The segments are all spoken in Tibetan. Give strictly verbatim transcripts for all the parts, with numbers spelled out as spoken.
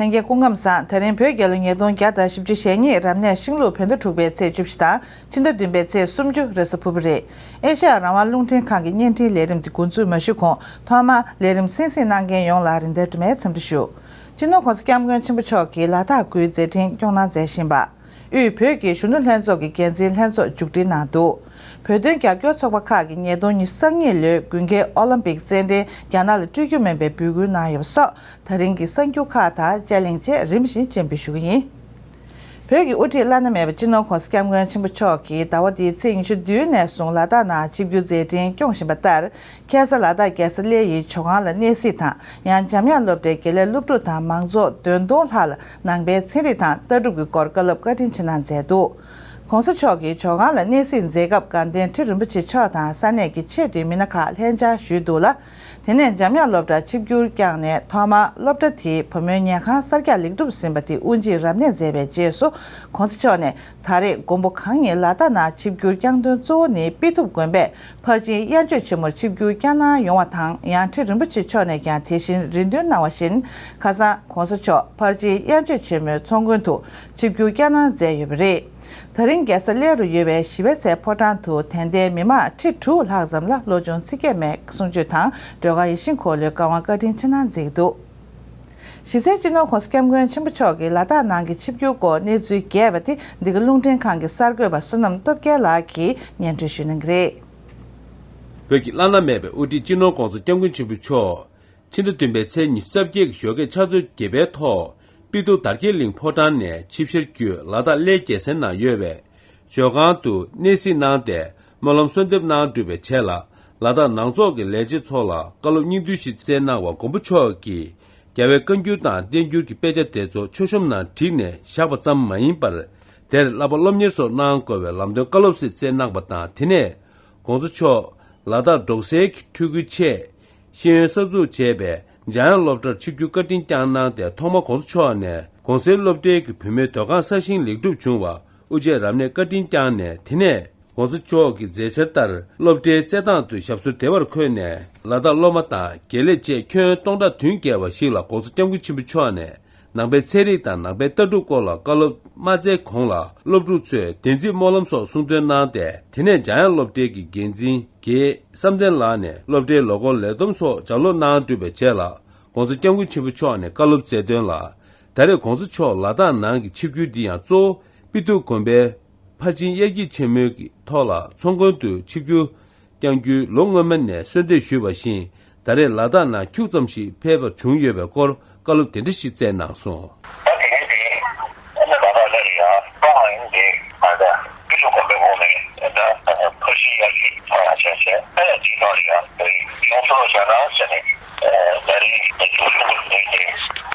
ལྷན་རྒྱས་སྐུ་ཁམས་བཟང་། ད་རིང་བོད་རྒྱལ་ལོ་ཉིས་སྟོང་བརྒྱ་དང་བཞི་བཅུ་ཞེ་གཉིས་རབ་གནས་ཤིང་ལུག་བོད་ཟླ་དྲུག་པའི་ཚེས་བཅུ་བཞི་དང་ཕྱི་ཟླ་བདུན་པའི་ཚེས་སུམ་ཅུ་རེས་གཟའ་ཕུར་བུ་རེད། ཨེ་ཤ་ཡ་རང་དབང་རླུང་འཕྲིན་ཁང་གི་བརྙན་འཕྲིན་ལས་རིམ་དེ་འགོ་འཛུགས་མ་ཞུས་གོང་ཐོག་མར་ལས་རིམ་གསན་གཟིགས་གནང་མཁན་ཡོངས་ལ་རིན་ལྡན་སྒྲོལ་མའི་འཚམས་འདྲི་ཞུ། སྤྱི་ནོར་༸གོང་ས་༸སྐྱབས་མགོན་ཆེན་པོ་མཆོག་གིས་ལ་དྭགས་ཁུལ་མཛད་འཕྲིན་སྐྱོང་གནང་མཛད་བཞིན་པ། དབུས་བོད་ཀྱི་གཞོན་ནུ་ལྷན་ཚོགས་ཀྱི་འགན་འཛིན་ལྷན་ཚོགས་མཇུག་སྒྲིལ་གནང་འདུག་བོད་དོན་རྒྱབ་སྐྱོར་ཚོགས་པ་ཁག་གིས་ཉིས་སྟོང་ཉི་ཤུ་རྩ་གཉིས་ལོའི་དགུན་ཁའི་ཨོ་ལིམ་པིག་རྩེད་འགྲན་རྒྱ་ནག་ལ་སྤྲོད་རྒྱུ་མིན་པའི་འབོད་སྐུལ་གནང་ཡོད་པ་སོགས་ད་རིང་གི་གསར་འགྱུར་ཁག་དང་དཔྱད་གླེང་བཅས་རིམ་བཞིན་སྤྱན་འབུལ་ཞུ་གི་ཡིན། བོད་ཀྱི་དབུ་ཁྲིད་བླ་ན་མེད་པ་སྤྱི་ནོར་༸གོང་ས་༸སྐྱབས་མགོན་ཆེན་པོ་མཆོག་གིས་ཟླ་བ་འདིའི་ཚེས་ཉི་ཤུ་བདུན་ནས་བཟུང་ལ་དྭགས་ནང་ཆིབས་བསྒྱུར་མཛད་འཕྲིན་སྐྱོང་བཞིན་པ་ལྟར། ཁ་སང་ལ་དྭགས་རྒྱལ་ས་གླེ་ཡི་ཇོ་ཁང་ལ་གནས་གཟིགས་དང་། ཡང་འཇམ་དབྱངས་སློབ་གྲྭའི་དགེ་ལས་སློབ་ཕྲུག་དང་མང་ཚོགས་བདུན་སྟོང་ལྷག་ལ་ནང་པའི་ཚན་རིག་དང་ལྟ་གྲུབ་ཀྱི་སྐོར་བཀའ་སློབ་བཀའ་དྲིན་ཆེ་གནང་མཛད་འདུག༸གོང་ས་མཆོག་གིས་ཇོ་ཁང་ལ་གནས་གཟིགས་མཛད་སྐབས་དགའ་ལྡན་ཁྲི་རིན་པོ་ཆེ་མཆོག་དང་ས་གནས་ཀྱི་ཆེས་མཐོའི་མི་སྣ་ཁག་ལྷན་བཅར་ཞུས་འདུག་ལ། དེ་ནས་འཇམ་དབྱངས་སློབ་གྲྭར་ཆིབས་བསྒྱུར་བསྐྱངས་ནས་ཐོག་མར་སློབ་གྲྭ་དེའི་བུ་མོའི་ཉལ་ཁང་གསར་རྒྱག་ལེགས་གྲུབ་ཟིན་པ་དེ་དབུ་འབྱེད་རབ་གནས་མཛད་པའི་རྗེས་སུ། ༸གོང་ས་མཆོག་ནས་ད་རེས་མགོན་པོ་གང་ཉིད་ལ་དྭགས་ནང་ཆིབས་བསྒྱུར་བསྐྱངས་དོན་གཙོ་བོ་ནི་དཔེ་ཐུབ་དགོན་པས་ཕར་ཕྱིན་དབྱར་མཆོད་ཆེན་མོར་ཆིབས་བསྒྱུར་བསྐྱངས་གནང་ཡོང་བ་དང་། ཡང་ཁྲི་རིན་པོ་ཆེ་མཆོག་ནས་ཀྱང་དེ་བཞིན་རེ་འདུན་གནང་བ་བཞིན། ཁ་སང་༸གོང་ས་མཆོག་ཕར་ཕྱིན་དབྱར་མཆོད་ཆེན་མོའི་ཚོགས་མགོན་དུ་ཆིབས་བསྒྱུར་བསྐྱངས་གནང་མཛད་ཡོད་པ་རེད། ད་རིང་རྒྱལ་ས་གླེ་རུ་ཡོད་པའི་ཞི་བའི་ཚལ་ཕོ་བྲང་དུ་དད་ལྡན་མི་མང་ཁྲི་དྲུག་ལྷག་ཙམ་ལ་བློ་སྦྱོང་ཚིག་བརྒྱད་མའི་གསུང་ཆོས་དང་སྒྲོལ་དཀར་ཡིད་བཞིན་འཁོར་ལོའི་བཀའ་དབང་བཀའ་དྲིན་ཆེ་གནང་མཛད་འདུག་གཞི་རྩའི་སྤྱི་ནོར་༸གོང་ས་༸སྐྱབས་མགོན་ཆེན་པོ་མཆོག་གིས་ལ་དྭགས་ནང་གི་ཆིབས་བསྒྱུར་སྐོར་གནས་ཚུལ་རྒྱས་པ་དེ་འདི་ག་རླུང་འཕྲིན་ཁང་གི་གསར་འགོད་པ་བསོད་ནམས་སྟོབས་རྒྱལ་ལགས་ཀྱིས་སྙན་སྒྲོན་ཞུ་གནང་གི་རེད། བོད་ཀྱི་བླ་ན་མེད་པའི་དབུ་ཁྲིད་སྤྱི་ནོར་༸གོང་ས་༸སྐྱབས་མགོན་ཆེན་པོ་མཆོག་ཕྱི་ཟླ་བདུན་པའི་ཚེས་ཉི་ཤུ་རྩ་བརྒྱད་ཀྱི་ཞོགས་ཀས་ཕྱག་ཚོད་བརྒྱད་པའི་ཐོག་དཔེ་ཐུབ་དར་རྒྱས་གླིང་ཕོ་བྲང་ནས་ཆིབས་ཞལ་བརྒྱུད་ལ་དྭགས་གླེ་རྒྱལ་སའི་ནང་ཡོད་པའི་ཇོ་ཁང་དུ་གནས་གཟིགས་གནང་སྟེ། སྨོན་ལམ་གསོལ་འདེབས་གནང་གྲུབ་པའི་རྗེས་ལ། ལ་དྭགས་ནང་ཚོགས་ཀྱི་ལས་བྱེད་ཚོ་ལ་བཀའ་སློབ་སྙིང་བསྡུས་ཤིག་སྩལ་གནང་བར་མགོན་པོ་མཆོག་གིས་རྒྱལ་བའི་བཀའ་འགྱུར་དང་བསྟན་འགྱུར་གྱི་དཔེ་ཆ་དེ་ཚོ་མཆོད་གཤོམ་ནང་བྲིས་ནས་བཞག་པ་ཙམ་མ་ཡིན་པར། དེར་བསླབ་པ་སློབ་གཉེར་སོགས་གནང་དགོས་པའི་ལམ་སྟོན་བཀའ་སློབ་ཞིག་སྩལ་གནང་བ་དང་། དེ་ནས་༸གོང་ས་མཆོག་ལ་དྭགས་འབྲོག་སའི་ཕྲུ་གུའི་ཆེད། ཤེས་ཡོན་གསར་འཛུགས་བྱས་པའི་འཇམ་དབྱངས་སློབ་གྲྭར་ཆིབས་བསྒྱུར་བཀའ་དྲིན་བསྐྱངས་གནང་སྟེ། ཐོག་མར་༸གོང་ས་མཆོག་ནས་གོང་གསལ་སློབ་གྲྭའི་གི་བུད་མེད་སྡོད་ཁང་གསར་བཞེངས་ལེགས་གྲུབ་བྱུང་བར་དབུ་འབྱེད་རབ་གནས་བཀའ་དྲིན་བསྐྱངས་ནས། དེ་ནས་༸གོང་ས་མཆོག་གི་མཛད་འཆར་ལྟར་སློབ་གྲྭའི་རྩེད་ཐང་དུ་ཞབས་སོར་བདེ་བར་འཁོད་ནས། ལ་དྭགས་སློབ་མ་དང་དགེ་ལས་བཅས་ཁྱོན་སྟོང་ཕྲག་བདུན་བརྒལ་བ་ཞིག་ལ་༸གོང་ས་༸སྐྱབས་མགོན་ཆེན་པོ་མཆོག་ནས་ནང་པའི་ཚན་རིག་དང་ནང་པའི་ལྟ་གྲུབ་སྐོར་ལ་བཀའ་སློབ་མ་སྩལ་གོང་ལ། སློབ་ཕྲུག་ཚོས་བདེན་ཚིག་སྨོན་ལམ་སོགས་གསུང་འདོན་གནང་སྟེ། དེ་ནས་འཇམ་དབྱངས་སློབ་གྲྭའི་གི་འགན་འཛིན་དགེ་བསམ་གཏན་ལགས་ནས་སློབ་གྲྭའི་ལོ་འཁོར་ལས་བསྡོམས་སོགས་ལྗགས་ཀློག་གནང་གྲུབ་པའི་རྗེས་ལ། ༸གོང་ས་༸སྐྱབས་མགོན་ཆེན་པོ་མཆོག་ནས་བཀའ་སློབ་སྩལ་དོན་ལ། ད་རེས་༸གོང་ས་མཆོག་ལ་དྭགས་ནང་གི་ཆིབས་བསྒྱུར་འདི་ཡང་གཙོ་བོ་དཔེ་ཐུབ་དགོན་པའི་ཕར་ཕྱིན་དབྱར་སྐྱིད་ཆེན་མོའི་གི་ཐོག་ལ་ཚོགས་མགོན་དུ་ཆིབས་བསྒྱུར་བསྐྱངས་རྒྱུའི་ལོ་སྔོན་མ་ནས་གསོལ་འདེབས་ཞུས་པ་བཞིན། ད་རེས་ལ་དྭགས་ནང་ཁྱུག་ཙམ་ཞིག་ཕེབས་པར་བྱུང་ཡོད་པའི་སྐོར་བཀའ་སློབ་དེ་འདྲ་ཞིག་སྩལ་གནང་སོང་། ད་དེ་རིང་དེ་ཨ་ནི་ལ་དྭགས་ལ་རེད་ཡ། ཀྲོང་ཨ་ཡིན་དེ་ཨ་ད་ཕི་ཤུ་གོམ་པའི་འོག་ནས་ད་ཕར་ཕྱིན་དབྱར་སྐྱིད་ཚོགས་ཡ་བྱས་བྱས། ཨ་ཡ་དེའི་ནང་ལ་ཡ་ཡོང་ཚོར་བྱ་རང་བྱས་ནས། ད་རིང་ནས་ཚོགས་ཞུགས་དེ་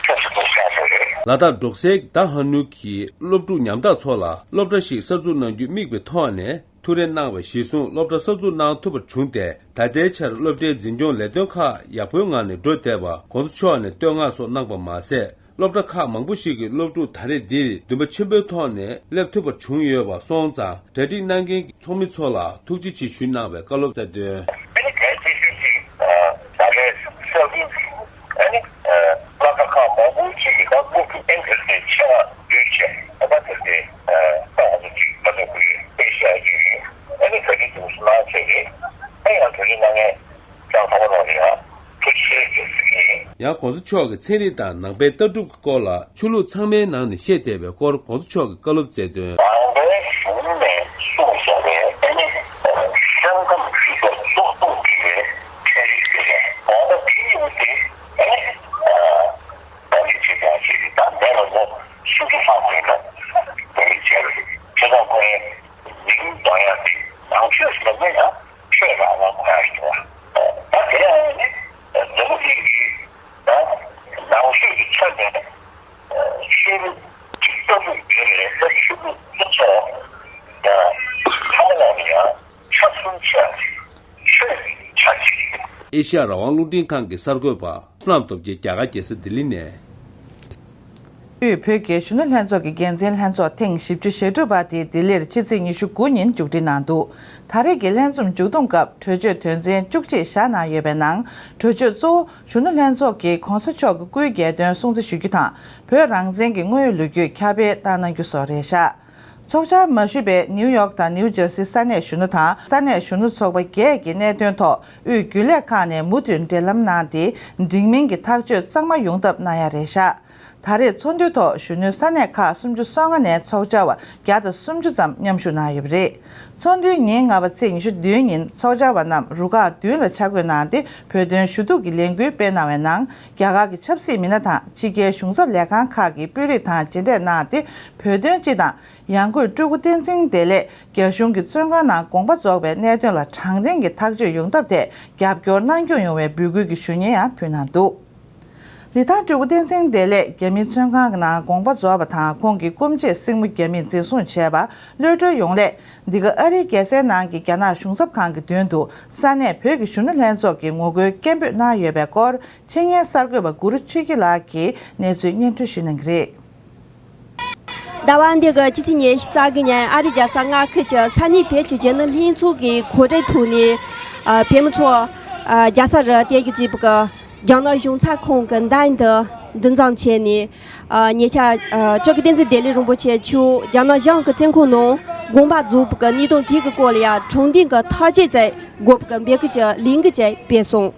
ཁྱོད་ཚོ་ཚོགས་བཞག་ཟེར་རེད། ལ་དྭགས་འབྲོག་སའི་ད་ཧ་ནུ་གི་སློབ་ཕྲུག་ཉམ་ཐག་ཚོ་ལ་སློབ་གྲྭ་ཞིག་གསར་འཛུགས་གནང་རྒྱུ་དམིགས་པའི་ཐོག་ནས། ཐུགས་རེ་གནང་བ་གཞིར་བཟུང་སློབ་གྲྭ་གསར་འཛུགས་གནང་ཐུབ་པར་བྱུང་སྟེ། ད་ལྟའི་ཆར་སློབ་གྲྭའི་འཛིན་སྐྱོང་ལས་དོན་ཁག་ཡག་པོའི་ངང་ནས་འགྲོ་བསྡད་པ་༸གོང་ས་མཆོག་ནས་བསྟོད་བསྔགས་སོགས་གནང་པ་མ་ཟད། སློབ་གྲྭ་ཁག་མང་པོ་ཞིག་གི་སློབ་ཕྲུག་ད་རེས་འདིར་འདུན་པ་ཆེན་པོའི་ཐོག་ནས་སླེབས་ཐུབ་པར་བྱུང་ཡོད་པ་སོང་ཙང་། གྲ་སྒྲིག་གནང་མཁན་གྱི་ཚོགས་མི་ཚོ་ལ་ཐུགས་རྗེ་ཆེ་ཞུ་གནང་བའི་བཀའ་སློབ་སྩལ་དོན། ཨ་ནི་གལ་ཆེ་ཤོས་ཅིག་ད་རེས་གསར་འཛུགས་ཀྱི་ཨ་ནི་སློབ་གྲྭ་ཁག་མང་པོ་ཞིག་གི་ད་སློབ་ཕྲུག་ཨེ་འདྲ་ཞིག་ཆེ་བ་འདུས་བྱས། ད་དེ་དེ་ད་ང་ཚོ་ཅིག་ད་ལྟ་བུའི་དཔེ་ཤ་ཡོད་ཡིན། ཨ་ནི་ག་རེ་འདུག་སྣང་ཚད་རེད། ཨ་ཡང་ག་རེ་གནང་མཁན་ཀྱང་ཚང་མ་ལོག་རེད། ཨ་ཐུགས་རྗེ་ཆེ་ཞུ་གི་ཡིན། ཡང་༸གོང་ས་མཆོག་གིས་ཚན་རིག་དང་ནང་པའི་ལྟ་གྲུབ་ཀྱི་སྐོར་ལ་ཆོས་ལུགས་ཚང་མའི་ནང་ནས་བཤད་བསྡད་པའི་སྐོར་༸གོང་ས་མཆོག་གིས་བཀའ་སློབ་སྩལ་དོན། ནང་པའི་གཞུང་ནས་གསུངས་བཞག་པའི་ཨ་ནི་ཤང་ཀང་ཆོས་ཕྱོགས་གཙོ་བོ་གཅིག་རེད། ཚན་རིག་ཟེར་ནས་ད་ལྟ་དེའི་ཡོད་དེ་ཨ་ནི་ད་ལྟ་བྱེད་ཀྱང་བྱེད་ཀྱི་ད་ལྟ་ལ་ལོ་སུམ་ཅུ་ལྷག་མེད་ན་ད་ལྟ་བྱས་པ་རེད། ཆེ་ས་ཁོ་རའི་མིང་འདོན་ཡག་དེ་ནང་ཆོས་ཟེར་ན་ཡང་ཆོས་རང་ལ་གོ་ཡག་ཞིག་འདུག་ད་དེ་ཡང་ནི་འཛམ་བུ་གླིང་གི་ད་ནང་ཆོས་ཀྱི་ཆ་ནས་ཆོས་ལུགས་ཀྱི་ལྟ་གྲུབ་ཡོད་རེད། ད་ཆོས་ལུགས་སྤྱི་ཚོགས་ད་ཚང་མ་ལ་ཡང་ཆ་མཚུངས་ཆགས་ཆོས་ཀྱི་ཆ་ཅིག་ཨེ་ཤ་ཡ་རང་དབང་རླུང་འཕྲིན་ཁང་གི་གསར་འགོད་པ་བསོད་ནམས་སྟོབས་རྒྱལ་རྒྱ་གར་རྒྱལ་ས་ལྡི་ལི་ནས། དབུས་བོད་ཀྱི་གཞོན་ནུ་ལྷན་ཚོགས་ཀྱི་འགན་འཛིན་ལྷན་ཚོགས་ཐེངས་བཞི་བཅུ་ཞེ་དྲུག་པ་དེ་ལྡི་ལིར་ཕྱི་ཚེས་ཉི་ཤུ་དགུ་ཉིན་མཇུག་སྒྲིལ་གནང་འདུག་ད་རེས་ཀྱི་ལྷན་འཛོམས་མཇུག་བསྡོམས་སྐབས་གྲོས་ཆོད་དོན་ཚན་བཅུ་གཅིག་བཞག་གནང་ཡོད་པའི་ནང་། གྲོས་ཆོད་གཙོ་བོ་གཞོན་ནུ་ལྷན་ཚོགས་ཀྱིས་གོང་ས་མཆོག་གི་སྐུའི་རྒྱལ་དོན་སྲུང་བརྩི་ཞུ་རྒྱུ་དང་། བོད་རང་བཙན་གྱི་དངོས་ཡོད་ལོ་རྒྱུས་ཁྱབ་སྤེལ་བཏང་གནང་རྒྱུ་སོགས་རེད་བཞག་ཚོགས་བཅར་མ་ཞུས་པའི་ནིའུ་ཡོག་དང་ནིའུ་ཇར་སི་ས་གནས་གཞོན་ནུ་དང་ས་གནས་གཞོན་ནུ་ཚོགས་པ་བརྒྱད་ཀྱི་གནད་དོན་ཐོག་དབུས་རྒྱུན་ལས་ཁག་ནས་མུ་མཐུད་འབྲེལ་ལམ་གནང་སྟེ། འགྲིག་མིན་གྱི་ཐག་གཅོད་གཙང་མ་ཡོང་ཐབས་གནང་ཡ་རེད་བཞག་ད་རེས་ཚོགས་འདུའི་ཐོག་གཞོན་ནུའི་ས་གནས་ཁག་སུམ་ཅུ་སོ་ལྔ་ནས་ཚོགས་བཅར་བ་བརྒྱ་དང་སུམ་ཅུ་ཙམ་མཉམ་ཞུགས་གནང་ཡོད་པ་རེད། ཚོགས་འདུའི་ཉིན་ལྔ་པ་ཚེས་ཉི་ཤུ་བདུན་ཉིན་ཚོགས་བཅར་བ་རྣམས་རུ་ཁག་བདུན་ལ་ཆ་བགོས་གནང་སྟེ། བོད་དོན་ཞུ་གཏུག་གི་ལས་འགུལ་སྤེལ་གནང་བའི་ནང་། རྒྱ་གར་གྱི་ཆབ་སྲིད་མི་སྣ་དང་ཕྱི་རྒྱལ་གཞུང་ཚབ་ལས་ཁང་ཁག་གི་དཔོན་རིགས་དང་མཇལ་འཕྲད་གནང་སྟེ། བོད་དོན་སྤྱི་དང་། ཡང་སྒོས་སྤྲུལ་སྐུ་བསྟན་འཛིན་བདེ་ལེགས་རྒྱ་གཞུང་གི་བཙོན་ཁང་ནང་དགོངས་པ་རྫོགས་པའི་གནད་དོན་ལ་དྲང་བདེན་གྱི་ཐག་གཅོད་ཡོང་ཐབས་ཐད་རྒྱབ་སྐྱོར་གནང་སྐྱོང་ཡོང་བའི་འབོད་སྐུལ་གྱི་ཞུ་སྙན་ཡང་ཕུལ་གནང་འདུག་ལི་ཐང་སྤྲུལ་སྐུ་བསྟན་འཛིན་བདེ་ལེགས་རྒྱ་མིའི་བཙོན་ཁང་གི་ནང་དགོངས་པ་རྫོགས་པ་དང་། ཁོང་གི་སྐུ་མཆེད་སྲིང་མོ་རྒྱ་མིས་འཛིན་བཟུང་བྱས་པ་གློད་གྲོལ་ཡོང་སླད། འདི་ག་ཨ་རིའི་རྒྱལ་སའི་ནང་གི་རྒྱ་ནག་གཞུང་ཚབ་ཁང་གི་མདུན་དུ་ས་གནས་བོད་ཀྱི་གཞོན་ནུ་ལྷན་ཚོགས་ཀྱིས་ངོ་རྒོལ་སྐད་འབོད་གནང་ཡོད་པའི་སྐོར། འཆད་ཉན་གསར་འགོད་པ་གུ་རུ་ཆོས་སྐྱིད་ལགས་ཀྱིས་གནས་ཚུལ་སྙན་སྒྲོན་ཞུ་གནང་གི་རེད། ཟླ་བ་འདི་གི་སྤྱི་ཚེས་ཉི་ཤུ་རྩ་དགུ་ཉིན་ཨ་རིའི་རྒྱལ་ས་མངའ་ཁུལ་གྱི་ས་གནས་བོད་ཀྱི་གཞོན་ནུ་ལྷན་ཚོགས་ཀྱི་གོ་སྒྲིག་ཐོག་ནས། ཨ། བོད་མི་ཚོ། ཨ། རྒྱལ་ས་རུ་དེ་གི་བརྩིས་པ་གི་རྒྱ་ནག་གཞུང་ཚབ་ཁང་གི་མདུན་དུ་འདུ་འཛོམས་བྱས་ནས། ཨ། ཉེ་ཆར། ཨ། སྤྲུལ་སྐུ་བསྟན་འཛིན་བདེ་ལེགས་རིན་པོ་ཆེ་མཆོག་རྒྱ་ནག་གཞུང་གི་བཙོན་ཁང་ནང་དགོངས་པ་རྫོགས་པ་གི་གནད་དོན་དེ་གི་སྐོར་ལ་ཡང་དྲང་བདེན་གྱི་ཐག་གཅོད་བྱེད་དགོས་པ་གི་འབོད་སྐུལ་གྱི་ལས་འགུལ་ཅིག་སྤེལ་སོང་།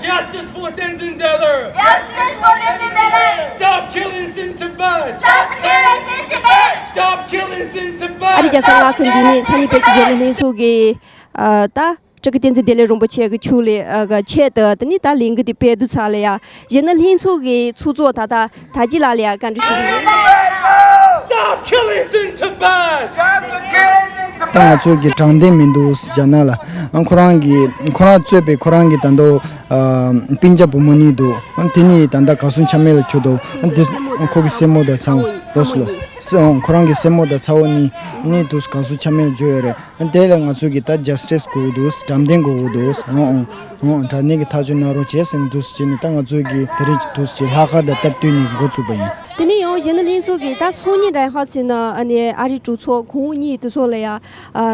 Justice for Tenzin Taylor! Justice for Tenzin Taylor! Stop killings in Tibet! Stop killings in Tibet! Stop killings in Tibet! ཨ་རིའི་རྒྱལ་ས་མངའ་ཁུལ་འདི་ནས་ས་གནས་བོད་ཀྱི་གཞོན་ནུ་ལྷན་ཚོགས་ཀྱི། ཨ། ད་སྤྲུལ་སྐུ་བསྟན་འཛིན་བདེ་ལེགས་རིན་པོ་ཆེ་གི་ཆོས་ལས། ཨ། གི་ཆེད་དུ་དེ་ནས་ད་ལས་འགུལ་དེ་སྤེལ་དུས་ཚར་ལ་ཡ། གཞོན་ནུ་ལྷན་ཚོགས་ཀྱི་ཚོགས་གཙོ་ད་ལྟ་དར་རྒྱས་ལགས་ལ་ཡ་བཀའ་འདྲི་ཞུ་གི་ཡིན། Stop killings in Tibet! Stop the killings in Tibet! ད་ང་ཚོ་གི་དྲང་བདེན་མི་འདུག་རྒྱ་ནག་ལ། ཨ། ཁོ་རང་གི་ཁོ་རང་གཙོས་པའི་ཁོ་རང་གི་ད་ལྟ། ཨ། སྤུན་ཀྱག་བུ་མོ་གཉིས་འདུག་ཨ། དེ་གཉིས་ད་ལྟ་གར་སོང་ཆ་མེད་ལ་ཆུགས་འདུག་ཨ། དེ་ཁོ་གི་སྲས་མོ་དང་ཚ་བོ་དེ་ཚོ་ལ། སྲས། ཨོ། ཁོ་རང་གི་སྲས་མོ་དང་ཚ་བོ་གཉིས་གཉིས་འདུག་གར་སོང་ཆ་མེད་ལ་འགྲོ་ཡོད་རེད། ཨ། དེ་ལ་ང་ཚོ་གི་ད་ཇ་སི་ཊི་སི་དགོས་འདུག་དྲང་བདེན་དགོས་འདུག་ཨོ། ཨོ། ཨོ། དྲང་བདེན་གྱི་ཐག་གཅོད་གནང་རོགས་བྱས་ཟེར་ནས་འདུག་སེ་བྱས་ནས། ད་ང་ཚོ་གི་དེ་རིང་འདུག་སེ་བྱས་ལྷག་དཀར་དང་སྟབས་བསྟུན་ནས་འགོ་བཙུགས་པ་ཡིན། དེ་ནས་ཡང་གཞོན་ནུ་ལྷན་ཚོགས་ཀྱི་ད་སང་ཉིན་རང་ཧ་ཚེ་ན། ཨ་ནི་ཨ་རིའི་གྲོས་ཚོགས་གོང་འོག་གཉིས་དེ་ཚོ་ལ་ཡ། ཨ།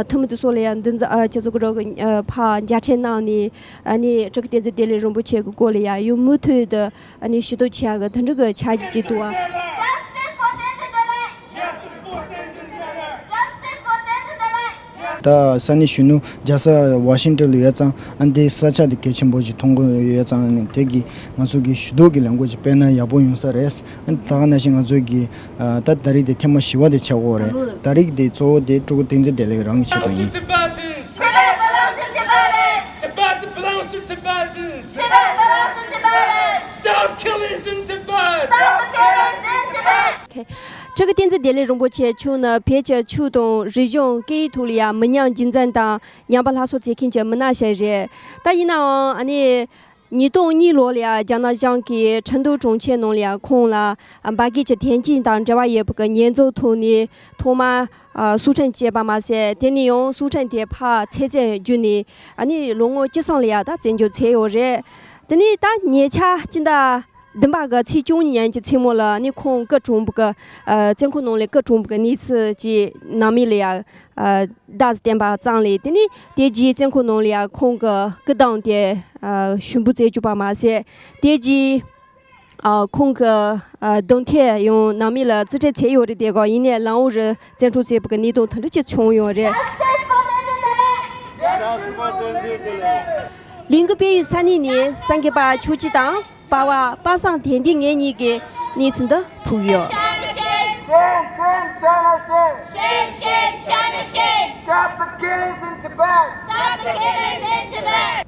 འཐུས་མི་དེ་ཚོ་ལ་ཡ་འདི་ཚོ། ཨ། ཁྱེད་ཚོ་གི་རོགས་ཀྱི། ཨ། ཕར་མཇལ་འཕྲད་གནང་ནས། ཨ་ནི་སྤྲུལ་སྐུ་བསྟན་འཛིན་བདེ་ལེགས་རིན་པོ་ཆེ་གི་སྐོར་ལ་ཡ་ཡང་མུ་མཐུད་དུ། ཨ་ནི་ཞུ་གཏུག་བྱེད་ཡག་གི་དེ་འདྲ་གི་འཆར་གཞི་ཅིག་འདུག་ཨ། Justice for Tenzin Taylor! Justice for Tenzin Taylor! ད་ས་གནས་གཞོན་ནུ་རྒྱལ་ས་ཝ་ཤིང་ཊོན་ལ་ཡོད་ཙང་། ཨ། འདི་ས་ཆ་དེ་གལ་ཆེན་པོ་ཞིག་མཐོང་གི་ཡོད་ཙང་། ཨ་ནི་དེ་གི་ང་ཚོ་གི་ཞུ་གཏུག་གི་ལས་འགུལ་ཅིག་སྤེལ་ན་ཡག་པོ་ཡོང་ས་རེད། ཨ། ད་ག་ནང་བཞིན་ང་ཚོ་གི། ཨ། ད་ད་རེས་དེ་ཐེངས་མ་བཞི་པ་དེ་ཆགས་ཀྱི་ཡོད་རེད། ད་རེས་དེ་གཙོ་བོ་དེ་སྤྲུལ་སྐུ་བསྟན་འཛིན་བདེ་ལེགས་རང་གི་ཆེད་དུ་ཡིན། Tibet belongs to Tibetans! Tibet belongs to Tibetans! Tibet belongs to Tibetans! Stop killings in Tibet! Stop killings in Tibet! སྤྲུལ་སྐུ་བསྟན་འཛིན་བདེ་ལེགས་རིན་པོ་ཆེ་མཆོག་ནི་བོད་ཀྱི་ཆོས་དང་རིག་གཞུང་སྐད་ཡིག་ཐོག་ལ་ཡ་མི་ཉམས་རྒྱུན་འཛིན་དང་ཉམས་པ་སླར་གསོ་བྱེད་མཁན་གྱི་མི་སྣ་ཞིག་རེད། ད་ཡིན་ནའང་། ཨ་ནི་ཉིས་སྟོང་གཉིས་ལོ་ལ་ཡ་རྒྱ་ནག་གཞུང་གིས་ཁྲིན་ཏུའུ་གྲོང་ཁྱེར་ནང་ལ་ཡ་ཁོང་ལ་འབར་གས་ཀྱི་དོན་རྐྱེན་དང་འབྲེལ་བ་ཡོད་པ་གི་ཉེས་འཛུགས་ཐོག་ནས་ཐོག་མར། ཨ། སྲོག་ཁྲིམས་བཅད་པ་མ་ཟད། དེ་ནས་ཡང་སྲོག་ཁྲིམས་དེ་ཕར་ཚད་ཚད་བརྒྱུད་ནས། ཨ་ནི་ལོ་ངོ་བཅུ་གསུམ་ལ་ཡ་ད་བཙོན་འཇུག་བྱས་ཡོད་རེད། དེ་ནས་ད་ཉེ་ཆར་སྤྱི་ཟླ་བདུན་པ་གི་ཚེས་བཅུ་གཉིས་ཉིན་གྱི་མཚན་མོ་ལ། ཨ་ནི་ཁོང་སྐུ་གྲོངས་པ་གི། ཨ། བཙོན་ཁང་ནང་ལ་སྐུ་གྲོངས་པ་གི་གནས་ཚུལ་ཅིག་ནང་མི་ལ་ཡ། ཨ། བརྡ་བསྟན་པ་ཙམ་ལས། དེ་ནས་དེ་རྗེས་བཙོན་ཁང་ནང་ལ་ཡ་ཁོང་གི་སྐུ་གདུང་དེ། ཨ། ཞུགས་འབུལ་མཛད་བཅུག་པ་མ་ཟད། དེ་རྗེས། ཨ། ཁོང་གི། ཨ། གདུང་ཐད་ཡང་ནང་མི་ལ་རྩིས་སྤྲོད་བྱས་ཡོད་རེད་དེ་གོ། ཡིན་ནའི་ལམ་འོག་རུ་བཙན་འཕྲོག་བྱས་པ་གི་གནད་དོན་དེ་འདྲ་ཅིག་བྱུང་ཡོད་རེད། ལས་འགུལ་སྤེལ་ཡུལ་ས་གནས་ནས་གསར་འགོད་པ་ཆོས་སྐྱིད་དང་པ་ཕ་པ་སངས་དོན་ལྡན་ངེད་གཉིས་ཀྱིས་གནས་ཚུལ་འདི་ཕུལ་ཡོད། Shame, shame, China shame! Shame, shame, China shame! Stop the killings in Tibet! Stop the killings in Tibet!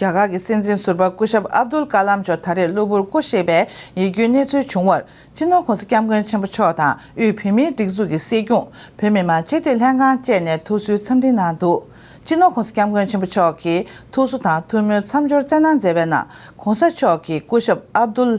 རྒྱ་གར་གྱི་སྲིད་འཛིན་ཟུར་པ་སྐུ་ཞབས་ཨབ་དུལ་ཀ་ལམ་མཆོག་ད་རེས་གློ་བུར་སྐུ་གཤེགས་པའི་ཡིད་སྐྱོའི་གནས་ཚུལ་བྱུང་བར། སྤྱི་ནོར་༸གོང་ས་༸སྐྱབས་མགོན་ཆེན་པོ་མཆོག་དང་དབུས་བོད་མིའི་སྒྲིག་འཛུགས་ཀྱི་སྲིད་སྐྱོང་། བོད་མི་མང་སྤྱི་འཐུས་ལྷན་ཁང་བཅས་ནས་ཐུགས་གསོའི་འཚམས་འདྲི་གནང་འདུག་སྤྱི་ནོར་༸གོང་ས་༸སྐྱབས་མགོན་ཆེན་པོ་མཆོག་གིས་ཐུགས་གསོ་དང་ཐུགས་སྨོན་མཚམས་སྦྱོར་སྩལ་གནང་མཛད་པའི་ནང་། ༸གོང་ས་མཆོག་གིས་སྐུ་ཞབས་ཨབ་དུལ་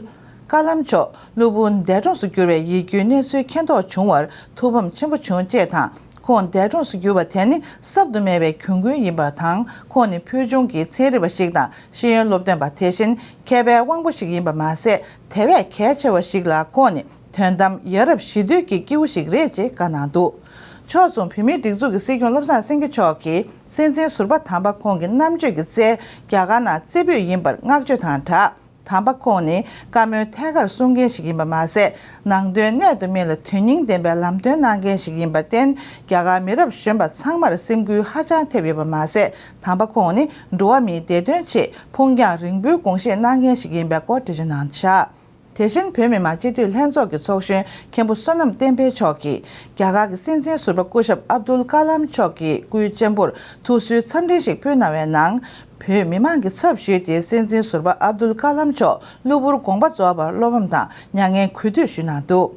ཀ་ལམ་མཆོག་གློ་བུར་འདས་གྲོངས་སུ་གྱུར་བའི་ཡིད་སྐྱོའི་གནས་ཚུལ་མཁྱེན་རྟོགས་བྱུང་བར་ཐུགས་ཕམ་ཆེན་པོ་བྱུང་ཅེས་དང་། ཁོང་འདས་གྲོངས་སུ་གྱུར་པ་དེ་ནི་གསབ་ཏུ་མེད་པའི་གྱོང་གུན་ཡིན་པ་དང་། ཁོང་ནི་ཕུལ་བྱུང་གི་ཚན་རིག་པ་ཞིག་དང་ཤེས་ཡོན་སློབ་སྟོན་པ། དེ་བཞིན་མཁས་པའི་དབང་པོ་ཞིག་ཡིན་པ་མ་ཟད། དེ་བས་གལ་ཆེ་བ་ཞིག་ལ་ཁོང་ནི་དོན་དམ་ཡ་རབས་ཞི་དུལ་གྱི་སྐྱེས་བུ་ཞིག་རེད་ཅེས་བཀའ་གནང་འདུག་ཕྱོགས་མཚུངས་བོད་མིའི་སྒྲིག་འཛུགས་ཀྱི་སྲིད་སྐྱོང་བློ་བཟང་སེང་གེ་མཆོག་གིས་སྲིད་འཛིན་ཟུར་པ་དམ་པ་ཁོང་གི་རྣམ་དཔྱོད་ཀྱི་རྩལ་རྒྱ་གར་ནང་རྩེ་ཕུད་ཡིན་པར་བསྔགས་བརྗོད་དང་སྦྲགས། དམ་པ་ཁོང་ནི་བཀའ་མོལ་ཐད་ཀར་གསུང་མཁན་ཞིག་ཡིན་པ་མ་ཟད། ནང་དོན་གནད་དུ་སྨིན་ལ་དོན་སྙིང་ལྡན་པའི་ལམ་སྟོན་གནང་མཁན་ཞིག་ཡིན་པར་བརྟེན། རྒྱ་གར་མི་རབས་གཞོན་པ་ཚང་མར་སེམས་འགུལ་ཧ་ཅང་ཐེབས་ཡོད་པ་མ་ཟད། དམ་པ་ཁོང་ནི་འགྲོ་བ་མིའི་བདེ་དོན་ཆེད་ཕུགས་རྒྱང་རིང་པོའི་དགོངས་བཞེས་གནང་མཁན་ཞིག་ཡིན་པའི་སྐོར་འགྲེལ་བརྗོད་གནང་བཞག་དེ་བཞིན་བོད་མི་མང་སྤྱི་འཐུས་ལྷན་ཚོགས་ཀྱི་ཚོགས་གཞོན་མཁན་པོ་བསོད་ནམས་བསྟན་འཕེལ་མཆོག་གིས་རྒྱ་གར་གྱི་སྲིད་འཛིན་ཟུར་པ་སྐུ་ཞབས་ཨབ་དུལ་ཀ་ལམ་མཆོག་གི་སྐུའི་གཅེན་པོར་ཐུགས་གསོའི་འཚམས་འདྲི་ཞིག་ཕུལ་གནང་བའི་ནང་། བོད་མི་མང་གི་ཚབ་ཞུས་ཏེ་སྲིད་འཛིན་ཟུར་པ་ཨབ་དུལ་ཀ་ལམ་མཆོག་གློ་བུར་དགོངས་པ་རྫོགས་པར་བློ་ཕམ་དང་མྱ་ངན་གུས་འདུད་ཞུས་གནང་འདུག་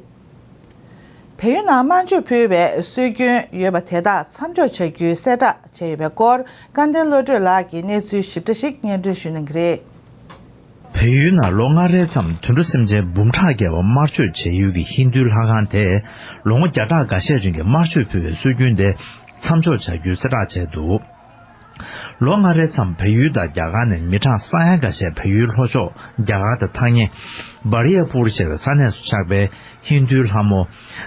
བལ་ཡུལ་ནང་དམར་མཆོད་ཕུལ་བའི་སྲོལ་རྒྱུན་ཡོད་པ་དེ་དག་མཚམས་འཇོག་བྱ་རྒྱུའི་གསལ་བསྒྲགས་བྱས་ཡོད་པའི་སྐོར། སྐལ་ལྡན་བློ་གྲོས་ལགས་ཀྱིས་གནས་ཚུལ་ཞིབ་ཕྲ་ཞིག་སྙན་སྒྲོན་ཞུ་གནང་གི་རེད། བལ་ཡུལ་ནང་ལོ་ལྔ་རེའི་མཚམས་དུད་འགྲོ་སེམས་ཅན་འབུམ་ཕྲག་བརྒལ་བ་དམར་མཆོད་བྱས་ཡུལ་གྱི་ཧིན་རྡུའི་ལྷ་ཁང་དེས་ལོ་ངོ་བརྒྱ་ཕྲག་འགའ་ཤས་རིང་གི་དམར་མཆོད་ཕུལ་བའི་སྲོལ་རྒྱུན་དེ་མཚམས་འཇོག་བྱ་རྒྱུའི་གསལ་བསྒྲགས་བྱས་འདུག་ལོ་ལྔ་རེའི་མཚམས་བལ་ཡུལ་དང་རྒྱ་གར་ནས་མི་གྲངས་ས་ཡ་འགའ་ཤས་བལ་ཡུལ་ལྷོ་ཕྱོགས་རྒྱ་གར་དང་ཐག་ཉེ་བར་ཡ་པུར་ཞེས་པའི་ས་གནས་སུ་ཆགས་པའི་ཧིན་རྡུའི་ལྷ་མོ་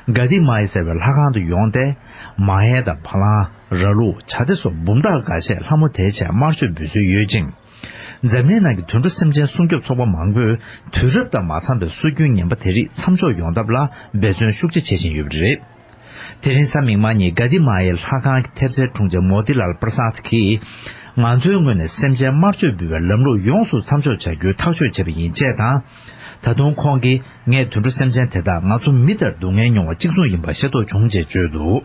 ག་དི་མ་ཡི་ཟེར་བའི་ལྷ་ཁང་དུ་ཡོང་སྟེ། མ་ཧེ་དང་བ་ལང་། ར་ལུག་བྱ་དེ་སོགས་འབུམ་ཕྲག་འགའ་ཤས་ལྷ་མོ་དེའི་ཆེད་དམར་མཆོད་འབུལ་སྲོལ་ཡོད་ཅིང་། འཛམ་གླིང་ནང་གི་དུད་འགྲོ་སེམས་ཅན་སྲུང་སྐྱོབ་ཚོགས་པ་མང་པོས་དུས་རབས་དང་མ་འཚམས་པའི་སྲོལ་རྒྱུན་ངན་པ་དེ་རིགས་མཚམས་འཇོག་ཡོང་ཐབས་ལ་འབད་བརྩོན་ཤུགས་ཆེ་བྱེད་བཞིན་ཡོད་པ་རེད། དེ་རིང་གཟའ་མིག་དམར་ཉིན་ག་དི་མ་ཡའི་ལྷ་ཁང་གི་ཐེབས་རྩའི་དྲུང་ཆེ་མོ་ཏི་ལཱལ་པྲ་སཱད་ཀྱིས། ང་ཚོའི་ངོས་ནས་སེམས་ཅན་དམར་མཆོད་འབུལ་བའི་ལམ་ལུགས་ཡོངས་སུ་མཚམས་འཇོག་བྱ་རྒྱུའི་ཐག་གཅོད་བྱས་པ་ཡིན་ཅེས་དང་། ད་དུང་ཁོང་གིས་ངས་དུད་འགྲོ་སེམས་ཅན་དེ་དག་ང་ཚོ་མི་ལྟར་སྡུག་བསྔལ་མྱོང་བ་གཅིག་མཚུངས་ཡིན་པ་ཤེས་རྟོགས་བྱུང་ཅེས་བརྗོད་འདུག་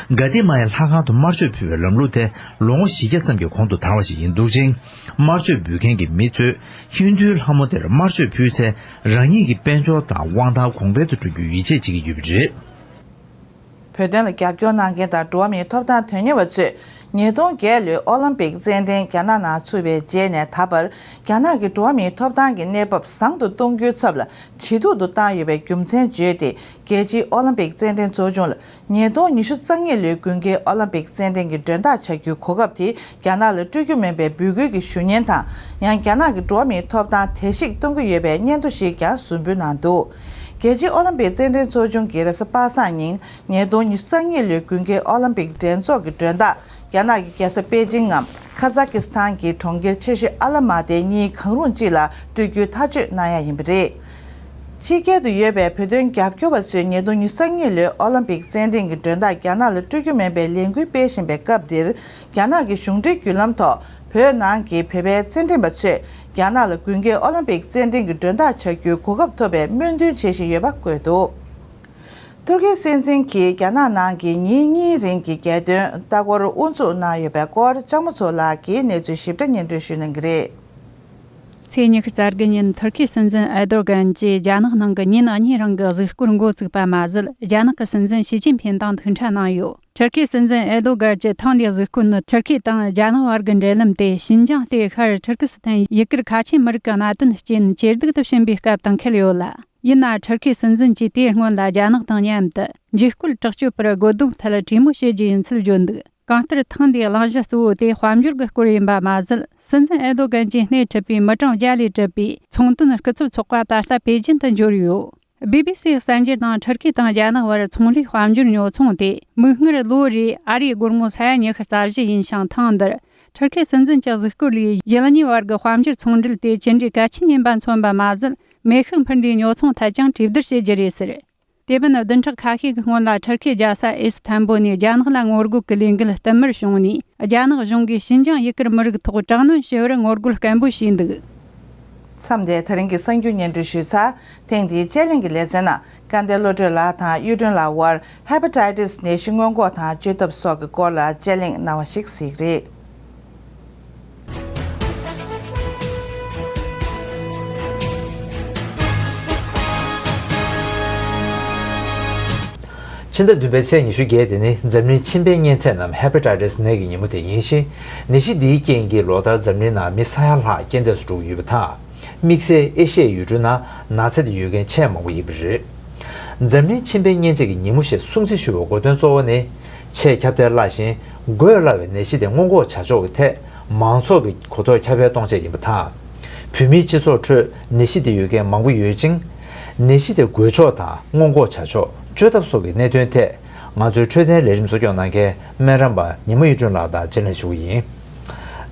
ག་དི་མ་ཡའི་ལྷ་ཁང་དུ་དམར་མཆོད་ཕུལ་བའི་ལམ་ལུགས་དེ་ལོ་ངོ་བཞི་བརྒྱ་ཙམ་གྱི་གོང་དུ་དར་བ་ཞིག་ཡིན་འདུག་ཅིང་། དམར་མཆོད་འབུལ་མཁན་གྱི་མི་ཚོས་ཧིན་རྡུའི་ལྷ་མོ་དེར་དམར་མཆོད་ཕུལ་ཚེ་རང་ཉིད་ཀྱི་དཔལ་འབྱོར་དང་དབང་ཐང་གོང་འཕེལ་དུ་འགྲོ་རྒྱུའི་ཡིད་ཆེས་བྱེད་ཀྱི་ཡོད་པ་རེད། བོད་དོན་ལ་རྒྱབ་སྐྱོར་གནང་མཁན་དང་འགྲོ་བ་མིའི་ཐོབ་ཐང་དོན་གཉེར་བ་ཚོས་ཉིས་སྟོང་བརྒྱད་ལོའི་ཨོ་ལིམ་པིག་རྩེད་འགྲན་རྒྱ་ནག་ནང་ཚུགས་པའི་རྗེས་ནས་ད་བར་རྒྱ་ནག་གི་འགྲོ་བ་མིའི་ཐོབ་ཐང་གི་གནས་བབ་བཟང་དུ་གཏོང་རྒྱུའི་ཚབ་ལ་ཇེ་སྡུག་ཏུ་བཏང་ཡོད་པའི་རྒྱུ་མཚན་བརྗོད་དེ། རྒྱལ་སྤྱིའི་ཨོ་ལིམ་པིག་རྩེད་འགྲན་ཚོགས་ཆུང་ལ་ཉིས་སྟོང་ཉི་ཤུ་རྩ་གཉིས་ལོའི་དགུན་ཁའི་ཨོ་ལིམ་པིག་རྩེད་འགྲན་གྱི་མགྲོན་བདག་བྱ་རྒྱུའི་གོ་སྐབས་དེ་རྒྱ་ནག་ལ་སྤྲོད་རྒྱུ་མིན་པའི་འབོད་སྐུལ་གྱི་ཞུ་སྙན་དང་། ཡང་རྒྱ་ནག་གི་འགྲོ་བ་མིའི་ཐོབ་ཐང་བརྡལ་བཤིག་གཏོང་གི་ཡོད་པའི་སྙན་ཐོ་ཞིག་ཀྱང་ཟུར་འབུལ་གནང་འདུག་རྒྱལ་སྤྱིའི་ཨོ་ལིམ་པིག་རྩེད་འགྲན་ཚོགས་ཆུང་གིས་རེས་གཟའ་པ་སངས་ཉིན། ཉིས་སྟོང་ཉི་ཤུ་རྩ་གཉིས་ལོའི་དགུན་ཁའི་ཨོ་ལིམ་པིག་འགྲན་ཚོགས་ཀྱི་མགྲོན་བདག་རྒྱ་ནག་གི་རྒྱལ་ས་པེ་ཅིང་ངམ་ཁ་ཛ་ཀི་སི་ཐན་གྱི་གྲོང་ཁྱེར་ཆེ་ཤོས་ཨ་ལ་མ་ཏའི་གཉིས་གང་རུང་གཅིག་ལ་སྤྲོད་རྒྱུའི་ཐག་གཅོད་གནང་ཡ་ཡིན་པ་རེད། ཕྱི་རྒྱལ་དུ་ཡོད་པའི་བོད་དོན་རྒྱབ་སྐྱོར་བ་ཚོས་ཉིས་སྟོང་ཉི་ཤུ་རྩ་གཉིས་ལོའི་ཨོ་ལིམ་པིག་རྩེད་འགྲན་གྱི་མགྲོན་བདག་རྒྱ་ནག་ལ་སྤྲོད་རྒྱུ་མིན་པའི་ལས་འགུལ་སྤེལ་བཞིན་པའི་སྐབས་འདིར། རྒྱ་ནག་གི་གཞུང་འབྲེལ་བརྒྱུད་ལམ་ཐོག་བོད་ནང་གི་བོད་པའི་རྩེད་འགྲན་པ་ཚོས་རྒྱ་ནག་ལ་དགུན་ཁའི་ཨོ་ལིམ་པིག་རྩེད་འགྲན་གྱི་མགྲོན་བདག་བྱ་རྒྱུའི་གོ་སྐབས་ཐོབ་པའི་སྨོན་འདུན་བྱེད་བཞིན་ཡོད་པ་བཀོད་འདུག་ཐུར་ཁེ་སྲིད་འཛིན་གྱིས་རྒྱ་ནག་ནང་གི་ཉིན་གཉིས་རིང་གི་རྒྱལ་དོན་ལྟ་སྐོར་དབུ་འཛུགས་གནང་ཡོད་པའི་སྐོར་ལྕགས་མོ་མཚོ་ལགས་ཀྱིས་གནས་ཚུལ་ཞིབ་ཕྲ་སྙན་སྒྲོན་ཞུ་གནང་གི་རེད། ཚེས་ཉི་ཤུ་རྩ་དགུ་ཉིན་ཐུར་ཁེ་སྲིད་འཛིན་ཨེར་དོ་གྷན་གྱིས་རྒྱ་ནག་ནང་གི་ཉིན་གཉིས་རིང་གི་གཟིགས་སྐོར་འགོ་བཙུགས་པ་མ་ཟད། རྒྱ་ནག་གི་སྲིད་འཛིན་ཞི་ཅིན་ཕིན་དང་ཐུག་འཕྲད་གནང་ཡོད། ཐུར་ཁེ་སྲིད་འཛིན་ཨེར་དོ་གྷན་གྱི་ཐེངས་འདིའི་གཟིགས་སྐོར་ནི་ཐུར་ཁེ་དང་རྒྱ་ནག་བར་གྱི་འབྲེལ་ལམ་དེ་ཤིན་ཅང་ལྟེ་ཤར་ཐུར་ཀི་སི་ཐན་ཡུ་གུར་ཁ་ཆེ་མི་རིགས་ཀྱི་གནད་དོན་རྐྱེན་ཇེ་སྡུག་ཏུ་ཕྱིན་པའི་སྐབས་དང་འཁེལ་ཡོད་ལ། ཡིན་ན་ཐུར་ཁེ་སྲིད་འཛིན་གྱིས་དེའི་སྔོན་ལ་རྒྱ་ནག་དང་མཉམ་དུ་འཇིགས་སྐུལ་དྲག་སྤྱོད་པར་རྒོལ་རྡུང་ཐད་གྲོས་མོལ་བྱེད་རྒྱུ་ཡིན་ཚུལ་བརྗོད་འདུག་གང་ལྟར་ཐེངས་འདིའི་གླེང་གཞི་གཙོ་བོ་དེ་དཔལ་འབྱོར་གྱི་སྐོར་ཡིན་པ་མ་ཟད། སྲིད་འཛིན་ཨེར་དོ་གྷན་གྱིས་སྣེ་ཁྲིད་པའི་མི་གྲངས་བརྒྱ་ལས་གྲུབ་པའི་ཚོང་དོན་སྐུ་ཚབ་ཚོགས་པ་ད་ལྟ་པེ་ཅིན་དུ་འབྱོར་ཡོད། བི་བི་སིའི་གསར་འགྱུར་ནང་ཐུར་ཁེ་དང་རྒྱ་ནག་བར་ཚོང་ལས་དཔལ་འབྱོར་ཉོ་ཚོང་དེ་མིག་སྔར་ལོ་རེའི་ཨ་རིའི་སྒོར་མོ་ས་ཡ་ཉི་ཤུ་རྩ་བཞི་ཡིན་ཞིང་། ཐེངས་འདིར་ཐུར་ཁེ་སྲིད་འཛིན་གྱི་གཟིགས་སྐོར་ལས་ཡུལ་གཉིས་བར་གྱི་དཔལ་འབྱོར་ཚོང་འབྲེལ་དེ་ཇི་འདྲའི་གལ་ཆེན་ཡིན་པ་མཚོན་པ་མ་ཟད། མེ་ཤུགས་འཕུར་མདེལ་ཉོ་ཚོང་ཐད་ཀྱང་གྲོས་བསྡུར་བྱེད་རྒྱུ་རེད་ཟེར། དེ་བཞིན་བདུན་ཕྲག་ཁ་ཤས་ཀྱི་སྔོན་ལ་ཐུར་ཁེ་རྒྱལ་ས་ཨི་སི་ཐན་བུལ་ནས་རྒྱ་ནག་ལ་ངོ་རྒོལ་གྱི་ལས་འགུལ་བསྟུད་མར་བྱུང་ནས། རྒྱ་ནག་གཞུང་གིས་ཤིན་ཅང་ཡུ་གུར་མི་རིགས་ཐོག་དྲག་གནོན་བྱས་པར་ངོ་རྒོལ་སྐད་འབོད་བྱས་འདུག་མཚམས་འདིར་ད་རིང་གི་གསར་འགྱུར་སྙན་སྒྲོན་ཞུས་ཚར། ཐེངས་འདིའི་དཔྱད་གླེང་གི་ལེ་ཚན་ནང་སྐལ་ལྡན་བློ་གྲོས་ལགས་དང་གཡུ་སྒྲོན་ལགས་དབར་ཧེ་པ་ཊའི་ཊི་སི་ནད་གཞི་སྔོན་འགོག་དང་བཅོས་ཐབས་སོགས་ཀྱི་སྐོར་ལ་དཔྱད་གླེང་གནང་བ་ཞིག་གཟིགས་རེད། ཕྱི་ཟླ་བདུན་པའི་ཚེས་ཉི་ཤུ་བརྒྱད་དེ་ནི་འཛམ་གླིང་མཆིན་པའི་གཉན་ཚད་ནམ་ཧེ་པ་ཊའི་ཊི་སི་ནད་ཀྱི་ཉིན་མོ་དེ་ཡིན་ཞིང་། ནད་གཞི་འདིའི་རྐྱེན་གྱིས་ལོ་ལྟར་འཛམ་གླིང་ནང་མི་ས་ཡ་ལྷག་རྐྱེན་འདས་སུ་འགྲོ་གི་ཡོད་པ་དང་། དམིགས་བསལ་ཨེ་ཤི་ཡའི་ཡུལ་གྲུའི་ནང་ན་ཚ་དེ་ཡོད་མཁན་ཆེས་མང་པོ་ཡིན་པ་རེད། འཛམ་གླིང་མཆིན་པའི་གཉན་ཚད་ཀྱི་ཉིན་མོ་ཞེས་སྲུང་བརྩི་ཞུ་བའི་དགོས་དོན་གཙོ་བོ་ནི། ཆེས་ཁྱབ་གདལ་སླ་ཞིང་འགོས་སླ་བའི་ནད་གཞི་དེ་སྔོན་འགོག་བྱ་ཕྱོགས་ཀྱི་ཐད་མང་ཚོགས་ཀྱི་གོ་རྟོགས་ཁྱབ་སྤེལ་གཏོང་ཆེད་ཡིན་པ་དང་། བོད་མིའི་སྤྱི་ཚོགས་ཁྲོད་ནད་གཞི་དེ་ཡོད་མཁན་མང་པོ་ཡོད་ཅིང་། ནད་གཞི་དེ་འགོས་ཕྱོགས་དང་སྔོན་འགོག་བྱ་ཕྱོགས། བཅོས་ཐབས་སོགས་ཀྱི་གནད་དོན་ཐད། ང་ཚོའི་འཕྲོད་བསྟེན་ལས་རིམ་གཙོ་སྐྱོང་གནང་མཁན་སྨན་རམས་པ་ཉི་མ་གཡུ་སྒྲོན་ལགས་དང་དཔྱད་གླེང་ཞུ་གི་ཡིན།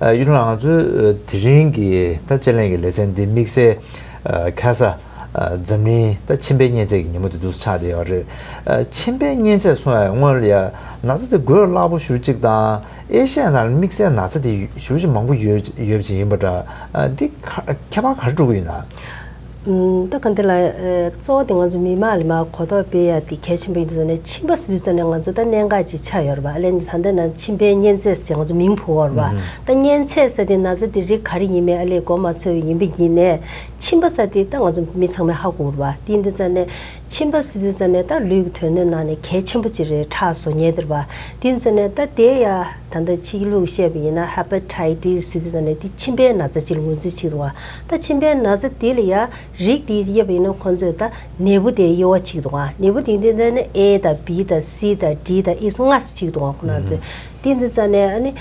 ཨ། གཡུ་སྒྲོན་ལགས། ང་ཚོའི་དེ་རིང་གི་ད་དཔྱད་གླེང་གི་ལེ་ཚན་འདི་དམིགས་བསལ་ཨ། ཁ་ས་ཨ། འཛམ་གླིང་ད་མཆིན་པའི་གཉན་ཚད་ཀྱི་ཉིན་མོ་དེ་འདུག་ཆགས་བསྡད་ཡོད་རེད། ཨ། མཆིན་པའི་གཉན་ཚད་གསུང་ཡ་སྔོན་ལ་ཡ་ན་ཚ་དེ་འགོས་སླ་པོ་ཞེ་པོ་ཅིག་དང་། ཨེ་ཤ་ཡ་ནང་ལ་དམིགས་བསལ་ན་ཚ་དེ་ཞེ་པོ་ཅིག་མང་པོ་ཡོད་ཡོད་པ་ཅིག་ཡིན་པ་འདྲ། ཨ། འདི་ག་ཁྱད་པར་ག་རེ་འགྲོ་གི་ཡོད་ན། ཨུམ། ད་ག་འདི་ལ་ཨ། གཙོ་བོ་དེ་ང་ཚོ་མི་མང་ལ་མར་གོ་རྟོགས་སྤེལ་ཡ་དེ་གལ་ཆེན་པོ་ཡིན་དུས་ཙང་ནས། མཆིན་པ་ཟེར་དུས་ཙང་ནས་ང་ཚོ་ད་གནད་འགག་ཅིག་ཆགས་ཡོད་རེད་པ། ཨ་ལས་ད་ལྟ་ན་མཆིན་པའི་གཉན་ཚད་ཟེར་ང་ཚོ་མིང་བོར་བ་རེད་པ། ཨུམ། ད་གཉན་ཚད་ཟེར་དེ་ན་ཚ་དེ་རིགས་ག་རེ་ཡིན་མིན་ཨ་ལས་གོ་མ་ཚོད་པ་ཡིན་པ་ཡིན་ནའི། མཆིན་པ་ཟེར་དེ་ད་ང་ཚོ་མི་ཚང་མས་ཧ་གོ་རེད་པ། དེ་ཡིན་དུས་ཙང་ནས་མཆིན་པ་ཟེར་དུས་ཙང་ནས་ད་ལུས་ཀྱི་དོན་སྣོད་ནང་ནས་གལ་ཆེན་པོ་ཅིག་རེད། ཁྲག་བཟོ་མཁན་དེ་རེད་པ། དེ་ཡིན་དུས་ཙང་ནས་ད་དེ་ཡ། ད་ལྟ་ཕྱི་ལུགས་བཤད་པ་ཡིན་ན་ཧེ་པ་ཊའི་ཊི་སི་ཟེར་དུས་ཙང་ནས་དེ་མཆིན་པའི་ན་ཚ་ཅིག་ལ་ངོས་འཛིན་བྱེད་ཀྱི་འདུག་ག། ད་མཆིན་པའི་ན་ཚ་དེ་ལ་ཡ་རིགས་དེ་དབྱེ་བ་ཡིན་ན་ཁོང་ཚོས་ད་ནད་འབུ་དེ་དབྱེ་བ་ཕྱེ་གི་འདུག་ག། ནད་འབུ་དེ་འདི་འདི་ནི་ཨེ་དང་བི་དང་སི་དང་ཌི་དང་ཨེ་ལྔ་ཙམ་ཕྱེ་གི་འདུག་ག། ཁོང་རང་ཚོས། དེ་འདི་ཙང་ནས་ཨ་ནི་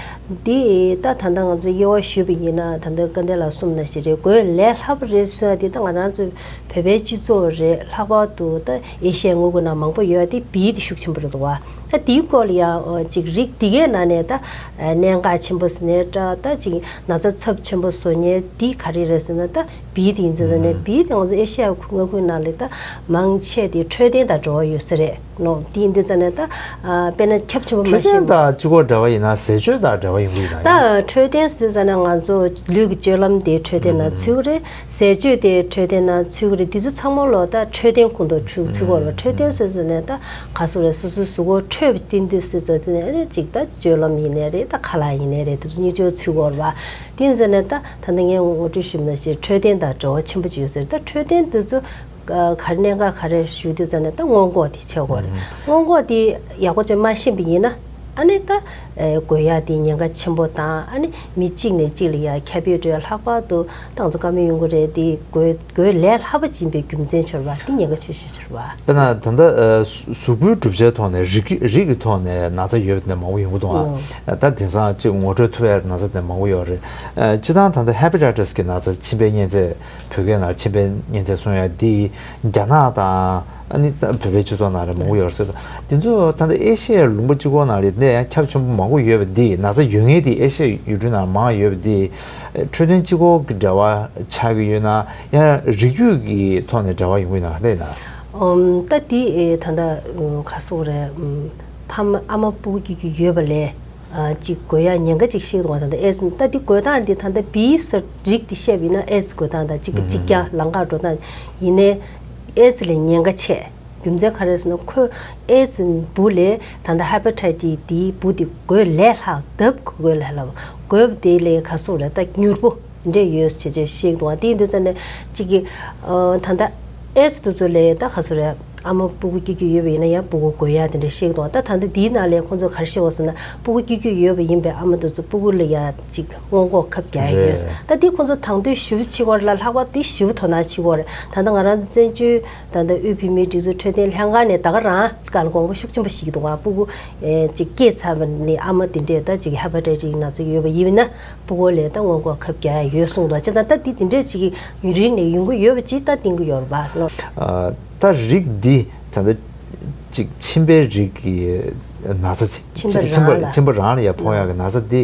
དེ་ད་ད་ལྟ་ང་ཚོས་དབྱེ་བ་ཞུས་པ་ཡིན་ན། ད་ལྟ་སྐལ་ལྡན་ལགས་གསུངས་ནང་བཞིན་རེད། འགོས་ལས་སླ་པོ་རེད་ཟེར་ཡ་དེ་ད་ང་རང་ཚོ་བོད་པའི་སྤྱི་ཚོགས་རེད། ལྷག་པར་དུ་ད་ཨེ་ཤ་ཡའི་མངའ་ཁུལ་ནང་མང་པོ་ཡོད་དེ་བི་དེ་ཤུགས་ཆེན་པོ་རེད་འདུག་ག། ད་དེའི་སྐོར་ལ་ཡང་ཅིག་རིགས་དེ་གའི་ནང་ནས་ད་གནད་འགག་ཆེན་པོ་ཟེར་ནའི་འདྲ། ད་ཅིག་ན་ཚ་ཚབས་ཆེན་པོ་བཟོ་མཁན་དེ་ག་རེ་རེད་ཟེར་ན། ད་བི་དེ་ཡིན་ཙང་ནས། བི་དེ་ང་ཚོ་ཨེ་ཤ་ཡའི་མངའ་ཁུལ་ནང་ལ་ད་མང་ཆེ་དེ་འཕྲོད་བསྟེན་དང་འབྲེལ་བ་ཡོད་ས་རེད། ནོ། དེ་ཡིན་དུས་ཙང་ནས་ད་ཨ། དཔེར་ན་ཁྱབ་ཆེན་པོ་མ་འཕྲོད་བསྟེན་ཤེས་ན། དང་གཅིག་པོ་འབྲེལ་བ་ཡིན་ན་ཟས་སྤྱོད་དང་འབྲེལ་བ་ཡོང་གི་ཡོད་ན་ཡང་། ད་འཕྲོད་བསྟེན་ཟེར་དུས་ཙང་ནས་ང་ཚོ་ལུས་ཀྱི་སྤྱོད་ལམ་དེ་འཕྲོད་བསྟེན་ནང་ཚུད་ཀྱི་རེད། ཟས་སྤྱོད་དེ་འཕྲོད་བསྟེན་ནང་ཚུད་ཀྱི་རེད། དེ་ཚོ་ཚང་མ་ལོ་ད་འཕྲོད་བསྟེན་ཁོངས་གཏོགས་ཚུད་ཚུད་ཀྱི་ཡོད་རེད་པ། འཕྲོད་བསྟེན་ཟེར་དུས་ཙང་ནས་ད་ག་ཟེར་རེད། སོ་སོའི་གཟུགས་པོ་འཕྲོད་པ་བསྟེན་དུས་ཟེར་དུས་ཙང་ནས་ཨ་ནི་ཅིག་ད་སྤྱོད་ལམ་ཡིན་ནའི་རེད། ད་ཁ་ལག་ཡིན་ནའི་རེད། དེ་ཚོ་གཉིས་ཆར་ཚུད་ཀྱི་ཡོད་རེད་པ། དེ་ཡིན་ཙང་ནས་ད་ད་ལྟ་ངས་ངོ་སྤྲོད་ཞུས་པ་ནང་བཞིན་འཕྲོད་བསྟེན་དང་འབྲེལ་བ་ཆེན་པོ་ཅིག་ཡོད་ས་རེད། ད་འཕྲོད་བསྟེན་དེ་ཚོ་ག་རེ་གནད་འགག་ག་རེ་ཞུ་དུས་ཙང་ནས་ད་སྔོན་འགོག་དེ་བྱེད་དགོས་རེད། སྔོན་འགོག་དེ་ཡག་པོ་བྱས་མ་ཤེས་པ་ཡིན་ན། ཨ་ནི་ད་ཨེ། འགོས་ཡ་དེ་ཉེན་ཁ་ཆེན་པོ་དང་། ཨ་ནི་མི་གཅིག་ནས་གཅིག་ལ་ཡ་ཁྱབ་སྤེལ་འགྲོ་ཡ། ལྷག་པར་དུ་ད་ང་ཚོ་བཀའ་མོལ་ཡོང་གི་རེད། དེ་འགོས་འགོས་ལས་སླ་པོ་ཡིན་པའི་རྒྱུ་མཚན་ཆེ་བ་དེ་ཉེན་ཁ་ཆེ་ཤོས་ཆེ་བ། དཔེར་ན་ད་ལྟ་ཨ། གཟུགས་པོའི་གྲུབ་ཆའི་ཐོག་ནས་རིགས་རིགས་ཀྱི་ཐོག་ནས་ན་ཚ་ཡོད་པ་དེ་མང་པོ་ཡོང་གི་འདུག་ཨ། ད་དེང་སང་ཅིག་ངོ་སྤྲོད་ཐུབ་པའི་ན་ཚ་དེ་མང་པོ་ཡོད་རེད། ཨ། སྤྱིར་བཏང་ད་ལྟ་ཧེ་པ་ཊའི་ཊི་སི་གི་ན་ཚ། མཆིན་པའི་གཉན་ཚད། བོད་སྐད་ནང་མཆིན་པའི་གཉན་ཚད་གསུང་ཡ་འདི་རྒྱ་ནག་དང་། ཨ་ནི་ད་བོད་པའི་སྤྱི་ཚོགས་ནང་ལ་མང་པོ་ཡོད་རེད་ཟེར། འདི་ཚོ་ད་ལྟ་ཨེ་ཤི་ཡའི་ལུང་པ་གཅིག་པོ་ནང་ལ་ནད་ཡང་ཁྱབ་ཆེན་པོ་མང་པོ་ཡོད་པ་འདི། ན་ཚ་ཡོད་མཁན་དེ་ཨེ་ཤི་ཡའི་ཡུལ་གྲུ་ནང་མང་ཡོད་པ་འདི། འཕྲོད་བསྟེན་གཅིག་པོ་གི་འབྲེལ་བ་ཆགས་ཀྱི་ཡོད་ན། ཡང་རིགས་རྒྱུད་ཀྱི་ཐོག་ནས་འབྲེལ་བ་ཡོང་གི་ཡོད་ན། ག་འདྲ་ཡིན་ན། ཨམ། ད་འདི་ཨེ། ད་ལྟ་ཨམ། ག་རེ་ཟེར་དགོས་རེད། ཨམ། ཕ་མ་ཨ་མ་ཕྲུ་གུ་སྐྱེ་རྒྱུ་ཡོད་པ་ལས། ཨ། ཅིག་འགོས་ཡ་ཉེན་ཁ་ཅིག་བཤད་ཀྱི་འདུག་ག། ད་ལྟ་ཨེ་ཛི། ད་འདི་འགོས་སྟངས་འདི་ད་ལྟ་བི་ཟེར་རིགས་འདི་བཤད་པ་ཡིན་ན་ཨེ་ཛི་འགོས་སྟངས་དང་གཅིག་པ་གཅིག་རྐྱང་ལམ་ཁ་འགྲོ་སྟངས་ཡིན་ནའི། ཨེ་ཛི་ལས་ཉེན་ཁ་ཆེ། རྒྱུ་མཚན་ག་རེ་ཟེར་ན། ཁོ་ཨེ་ཛི་འབུ་ལས་ད་ལྟ་ཧེ་པ་ཊའི་ཊི་སི་འདིའི་འབུ་འདི་འགོས་ལས་སླ། ལྡབ་འགོས་ལས་སླ་བ། འགོས་པ་དེ་ལས་ག་རེ་ཟེར་དགོས་རེད། ད་མྱུར་པོ་འདྲ་ཡོད་ཅེས་བཤད་ཀྱི་འདུག་ག། དེ་ཡིན་དུས་ཙང་ནས་གཅིག་གི། ཨ། ད་ལྟ་ཨེ་ཛི་དེ་ཚོ་ལས་ད་ག་རེ་ཟེར་དགོས་རེད། ཨ་མ་ཕྲུ་གུ་སྐྱེ་རྒྱུ་ཡོད་པ་ཡིན་ན་ཡང་ཕྲུ་གུ་འགོས་ཡ་དེ་འདྲ་བཤད་ཀྱི་འདུག་ག། ད་ད་ལྟ་འདིའི་ནང་ལས་ཁོང་ཚོ་ག་རེ་བཤད་ཀྱི་ཡོད་ཟེར་ན། ཕྲུ་གུ་སྐྱེ་རྒྱུ་ཡོད་པ་ཡིན་པའི་ཨ་མ་དེ་ཚོ་ཕྲུ་གུ་ལ་ཡ་ཅིག་སྔོན་འགོག་ཁབ་རྒྱག་ཡ་ཡོད། རེད། ད་འདི་ཁོང་ཚོ་དང་དོད་ཞེ་པོ་བྱེད་ཀྱི་ཡོད་རེད་ལ། ལྷག་པར་འདི་ཞེ་པོ་དོ་སྣང་བྱེད་ཀྱི་ཡོད་རེད། ད་ལྟ་ང་རང་ཚོ་བཙན་བྱོལ་ད་ལྟ་དབུས་བོད་མིའི་སྒྲིག་འཛུགས་འཕྲོད་བསྟེན་ལྷན་ཁང་ནས་ད་ག་རང་ག་ལ་དགོངས་པ་ཤུགས་ཆེན་པོ་བཞེས་ཀྱི་འདུག་ག། ཕྲུ་གུ་ཨེ། ཅིག་སྐྱེས་ཚར་བ་ནས་ཨ་མ་དེ་འདྲས་ད་ཅིག་ཧེ་པ་ཊའི་ཊི་སི་ན་ཚ་ཡོད་པ་ཡིན་ན། ཕྲུ་གུ་ལ་ད་སྔོན་འགོག་ཁབ་རྒྱག་ཡ་ཡོད་གསུངས་འདུག། བྱས་ཙང་ད་འདི་དེ་འདྲས་ཅིག་ཡུན་རིང་ནས་ཡོང་གི་ཡོད་པ་ཅིག་ད་བསྟན་གྱི་ཡོད་རེད་པ། ཨ། ད་རིགས་འདི་ད་ལྟ་ཅིག་མཆིན་པའི་རིགས་ཀྱི་ན་ཚ་ཅིག། མཆིན་པ་མཆིན་རང་ལ། མཆིན་པ་རང་ལ་ཡ་ཕོག་ཡག་གི་ན་ཚ་འདི་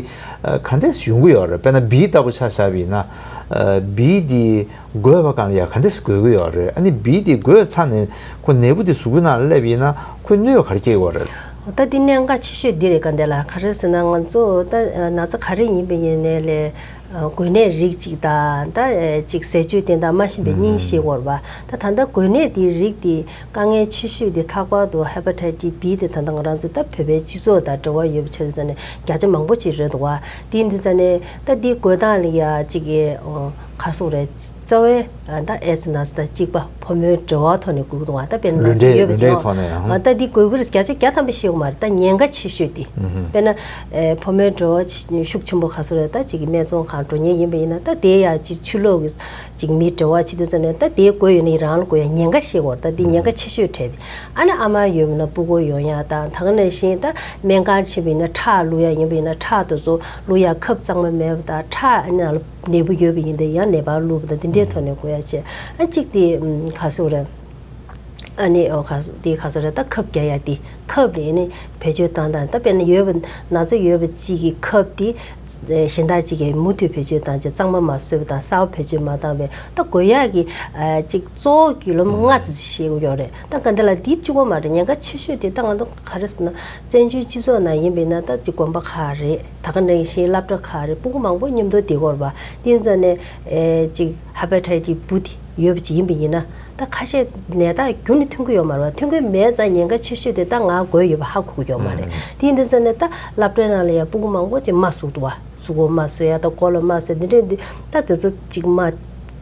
ག་འདྲས་ཡོང་གི་ཡོད་རེད། དཔེར་ན་བི་ལྟ་བུ་ཆ་བཞག་པ་ཡིན་ན། ཨ། བི་འདི་འགོས་པ་སྒང་ལ་ཡ་ག་འདྲས་འགོས་ཀྱི་ཡོད་རེད། ཨ་ནི་བི་འདི་འགོས་ཚར་ནས་ཁོ་ནད་འབུ་འདི་གཟུགས་པོའི་ནང་ལ་སླེབས་པ་ཡིན་ན་ཁོས་གནོད་པ་ག་རེ་སྐྱེལ་གྱི་ཡོད་རེད། ད་འདི་གནད་འགག་ཆེ་ཤོས་འདི་རེད། ག་འདྲས་ལ་ག་རེ་ཟེར་ན། ང་ཚོ་ད་ན་ཚ་ག་རེ་ཡིན་པ་ཡིན་ནའི་ལས། ཨ། འགོས་ནད་རིགས་གཅིག་དང་། ད་ཨེ། ཅིག་ཟས་སྤྱོད་བསྟེན་སྟངས་མ་ཤེས་པའི་གཉིས་ཤེས་དགོས་རེད་པ། ད་ད་ལྟ་འགོས་ནད་འདིའི་རིགས་འདི་དཀའ་ངལ་ཆེ་ཤོས་འདི་ལྷག་པར་དུ་ཧེ་པ་ཊའི་ཊི་སི་བི་འདི་ད་ལྟ་ང་རང་ཚོ་ད་བོད་པའི་སྤྱི་ཚོགས་དང་འབྲེལ་བ་ཡོད་པ་བྱས་ཙང་ནས་བརྒྱ་ཆ་མང་པོ་ཅིག་རེད་འདུག་ག། དེ་ཡིན་དུས་ཙང་ནས་ད་འདི་འགོས་སྟངས་ལ་ཡ་ཅིག་གི། ཨ། ག་རེ་ཟེར་དགོས་རེད། རྩ་བའི་ད་ཨེ་ཛི་ན་ཚ་དང་གཅིག་པ་ཕོ་མོའི་འབྲེལ་བ་ཐོག་ནས་འགོས་ཀྱི་འདུག་ག། ད་དཔེར་ན་ན་ཚ་ལུས་འབྲེལ་ཡོད་པ་ལུས་འབྲེལ་ཅིག་ཐོག་ནས། ཨ། ད་འདི་འགོས་ཀྱི་རེད། བརྒྱ་ཆ་བརྒྱ་ཐམ་པ་ཤེས་ཀྱི་མ་རེད། ད་ཉེན་ཁ་ཆེ་ཤོས་དེ། ཨུ་ཧུམ། དཔེར་ན་ཨེ། ཕོ་མོའི་འབྲེལ་བ་ཤུགས་ཆེན་པོ་ག་རེ་ཟེར་དགོས་རེད། ད་ཅིག་གི་སྨད་འཚོང་ཁང་ འགྲོ་མཁན་ཡིན་པ་ཡིན་ན། ད་དེ་ཡང་ཅིག་ཕྱི་ལོགས་ཀྱི་ཅིག་མི་འབྲེལ་བ་བྱེད་དུས་ཙམ་ནས། ད་དེ་དགོས་ཡོད་ན་རང་ལ་དགོས་ཡ་ཉེན་ཁ་ཤེས་དགོས། ད་དེ་ཉེན་ཁ་ཆེ་ཤོས་གྲས་དེ། ཨ་ནི་ཨ་མ་ཡོད་ན་སྤུ་གུ་ཡོང་ཡ་དང་། ད་ག་ནང་བཞིན་ད་སྨན་ཁང་ཕྱིན་པ་ཡིན་ན། ཁྲག་བླུག་ཡ་ཡིན་པ་ཡིན་ན། ཁྲག་དེ་ཚོ་བླུག་ཡ་ཁབ་གཙང་མ་མེད་པ་དང་། ཁྲག་ཨ་ནི་ནང་ལ་ནད་འབུ་ཡོད་པ་ཡིན་ཏེ་ཡང་ནད་པར་བླུགས་པ་དང་། དེ་འདྲའི་ཐོག་ནས་དགོས་ཡ་བྱས། ཨ་གཅིག་དེ་ག་ཟེར་རེད། ཨ་ནི་ཨོ་ག་དེ་ག་ཟེར་རེད། ད་ཁབ་རྒྱག་ཡ་དེ། ཁབ་ལ་ཨ་ནི་བེད་སྤྱོད་བཏང་སྟངས། ད་དཔེར་ན་ཡོད་པ་ན་ཚ་ཡོད་པ་གཅིག་གི་ཁབ་དེ་གཞན་དག་གཅིག་གིས་མུ་མཐུད་བེད་སྤྱོད་བཏང་བྱས། གཙང་མ་མ་བཟོས་པ་དང་། གསར་པ་བེད་སྤྱོད་མ་བཏང་བས། ད་དགོས་ཡ་གི་ཨ་ཅིག་གཙོ་བོ་བརྒྱུད་ལམ་ལྔ་ཙམ་ཞིག་ཡོད་རེད། ད་ག་འདི་ལ་འདི་གཅིག་པོ་མ་རེད། ཉེན་ཁ་ཆེ་ཤོས་དེ་ད་ང་ཚོ་ག་རེ་ཟེར་ན། བཙན་བྱོལ་སྤྱི་ཚོགས་ནང་ཡིན་པ་ཡིན་ན། ད་ཅིག་དགོན་པ་ཁག་རེད། ད་ག་ནང་བཞིན་སློབ་གྲྭ་ཁག་རེད། སྤུ་གུ་མང་པོ་མཉམ་དུ་བསྡད་ཀྱི་ཡོད་རེད་པ། དེ་ཡིན་ཙང་ནས་ཨེ་ཅིག་ཧེ་པ་ཊའི་ཊིས་བུ་དེ་ཡོད་པ་ཅིག་ཡིན་པ་ཡིན་ན། ད་ཁ་ཤས་ནད་རྟགས་རྒྱུན་ནས་ཐོན་གྱི་ཡོད་མ་རེད་པ། ཐོན་གྱི་མེད་ཙང་ཉེན་ཁ་ཆེ་ཤོས་དེ་ད་ང་དགོས་ཡོད་པ་ཧ་གོ་གི་ཡོད་མ་རེད། དེ་ཡིན་དུས་ཙང་ནས་ད་སློབ་གྲྭའི་ནང་ལ་ཡང་སྤུ་གུ་མང་པོ་ཅིག་རྨ་ཟུག་འདུག་པ། གཟུགས་པོ་རྨ་ཟུག་ཡ་དང་། མགོ་ལ་རྨ་ཟུག་དེ་འདྲས་འདུག། ད་དེ་ཚོ་ཅིག་རྨ་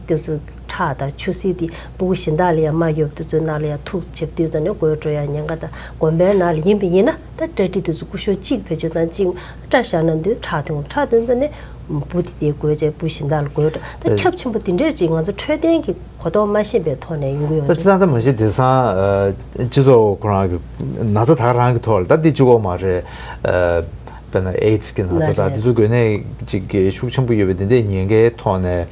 དེ་ཚོ་ཁྲག་དང་ཆུ་སེར་དེ་སྤུ་གུ་གཞན་དག་ལ་ཡང་རྨ་ཡོད་པ་དེ་ཚོའི་ནང་ལ་ཡང་ཐུག་བྱེད་དུས་ཙང་ནས་འགོས་འགྲོ་ཡ་ཉེན་ཁ། ད་དགོན་པའི་ནང་ལ་ཡིན་པ་ཡིན་ན། ད་སྐྲ་གྲི་དེ་ཚོ་སྐུ་ཞབས་གཅིག་བེད་སྤྱོད་བཏང་། གཅིག་སྐྲ་བཞར་ན་འདུག། ཁྲག་ཐོན། ཁྲག་ཐོན་ཙང་ནས་བུ་དེ་དེ་འགོས་བྱས་སྤུ་གུ་གཞན་དག་ལ་འགོས་འགྲོ། ད་ཁྱབ་ཆེན་པོ་དེ་འདྲས་ཅིག་ང་ཚོ་འཕྲོད་བསྟེན་གྱི་གོ་རྟོགས་མ་ཤེས་པའི་ཐོག་ནས་ཡོང་གི་ཡོད་ད་རེད། སྤྱིར་བཏང་ད་མ་གཞི་དེང་སང་ཨ་སྤྱི་ཚོགས་ཁོ་རང་གི་ན་ཚ་ད་ག་རང་གི་ཐོག་ལ། ད་འདི་གཅིག་པོ་མ་རེད། ཨ་དཔེར་ན་ཨེ་ཌི་སི་གི་ན་ཚ་ལ་དང་། རེད། འདི་ཚོ་འགོས་ནད་ཅིག་གི་ཤུགས་ཆེན་པོ་ཡོད་པའི་འདི་འདྲའི་ཉེན་ཁའི་ཐོག་ནས།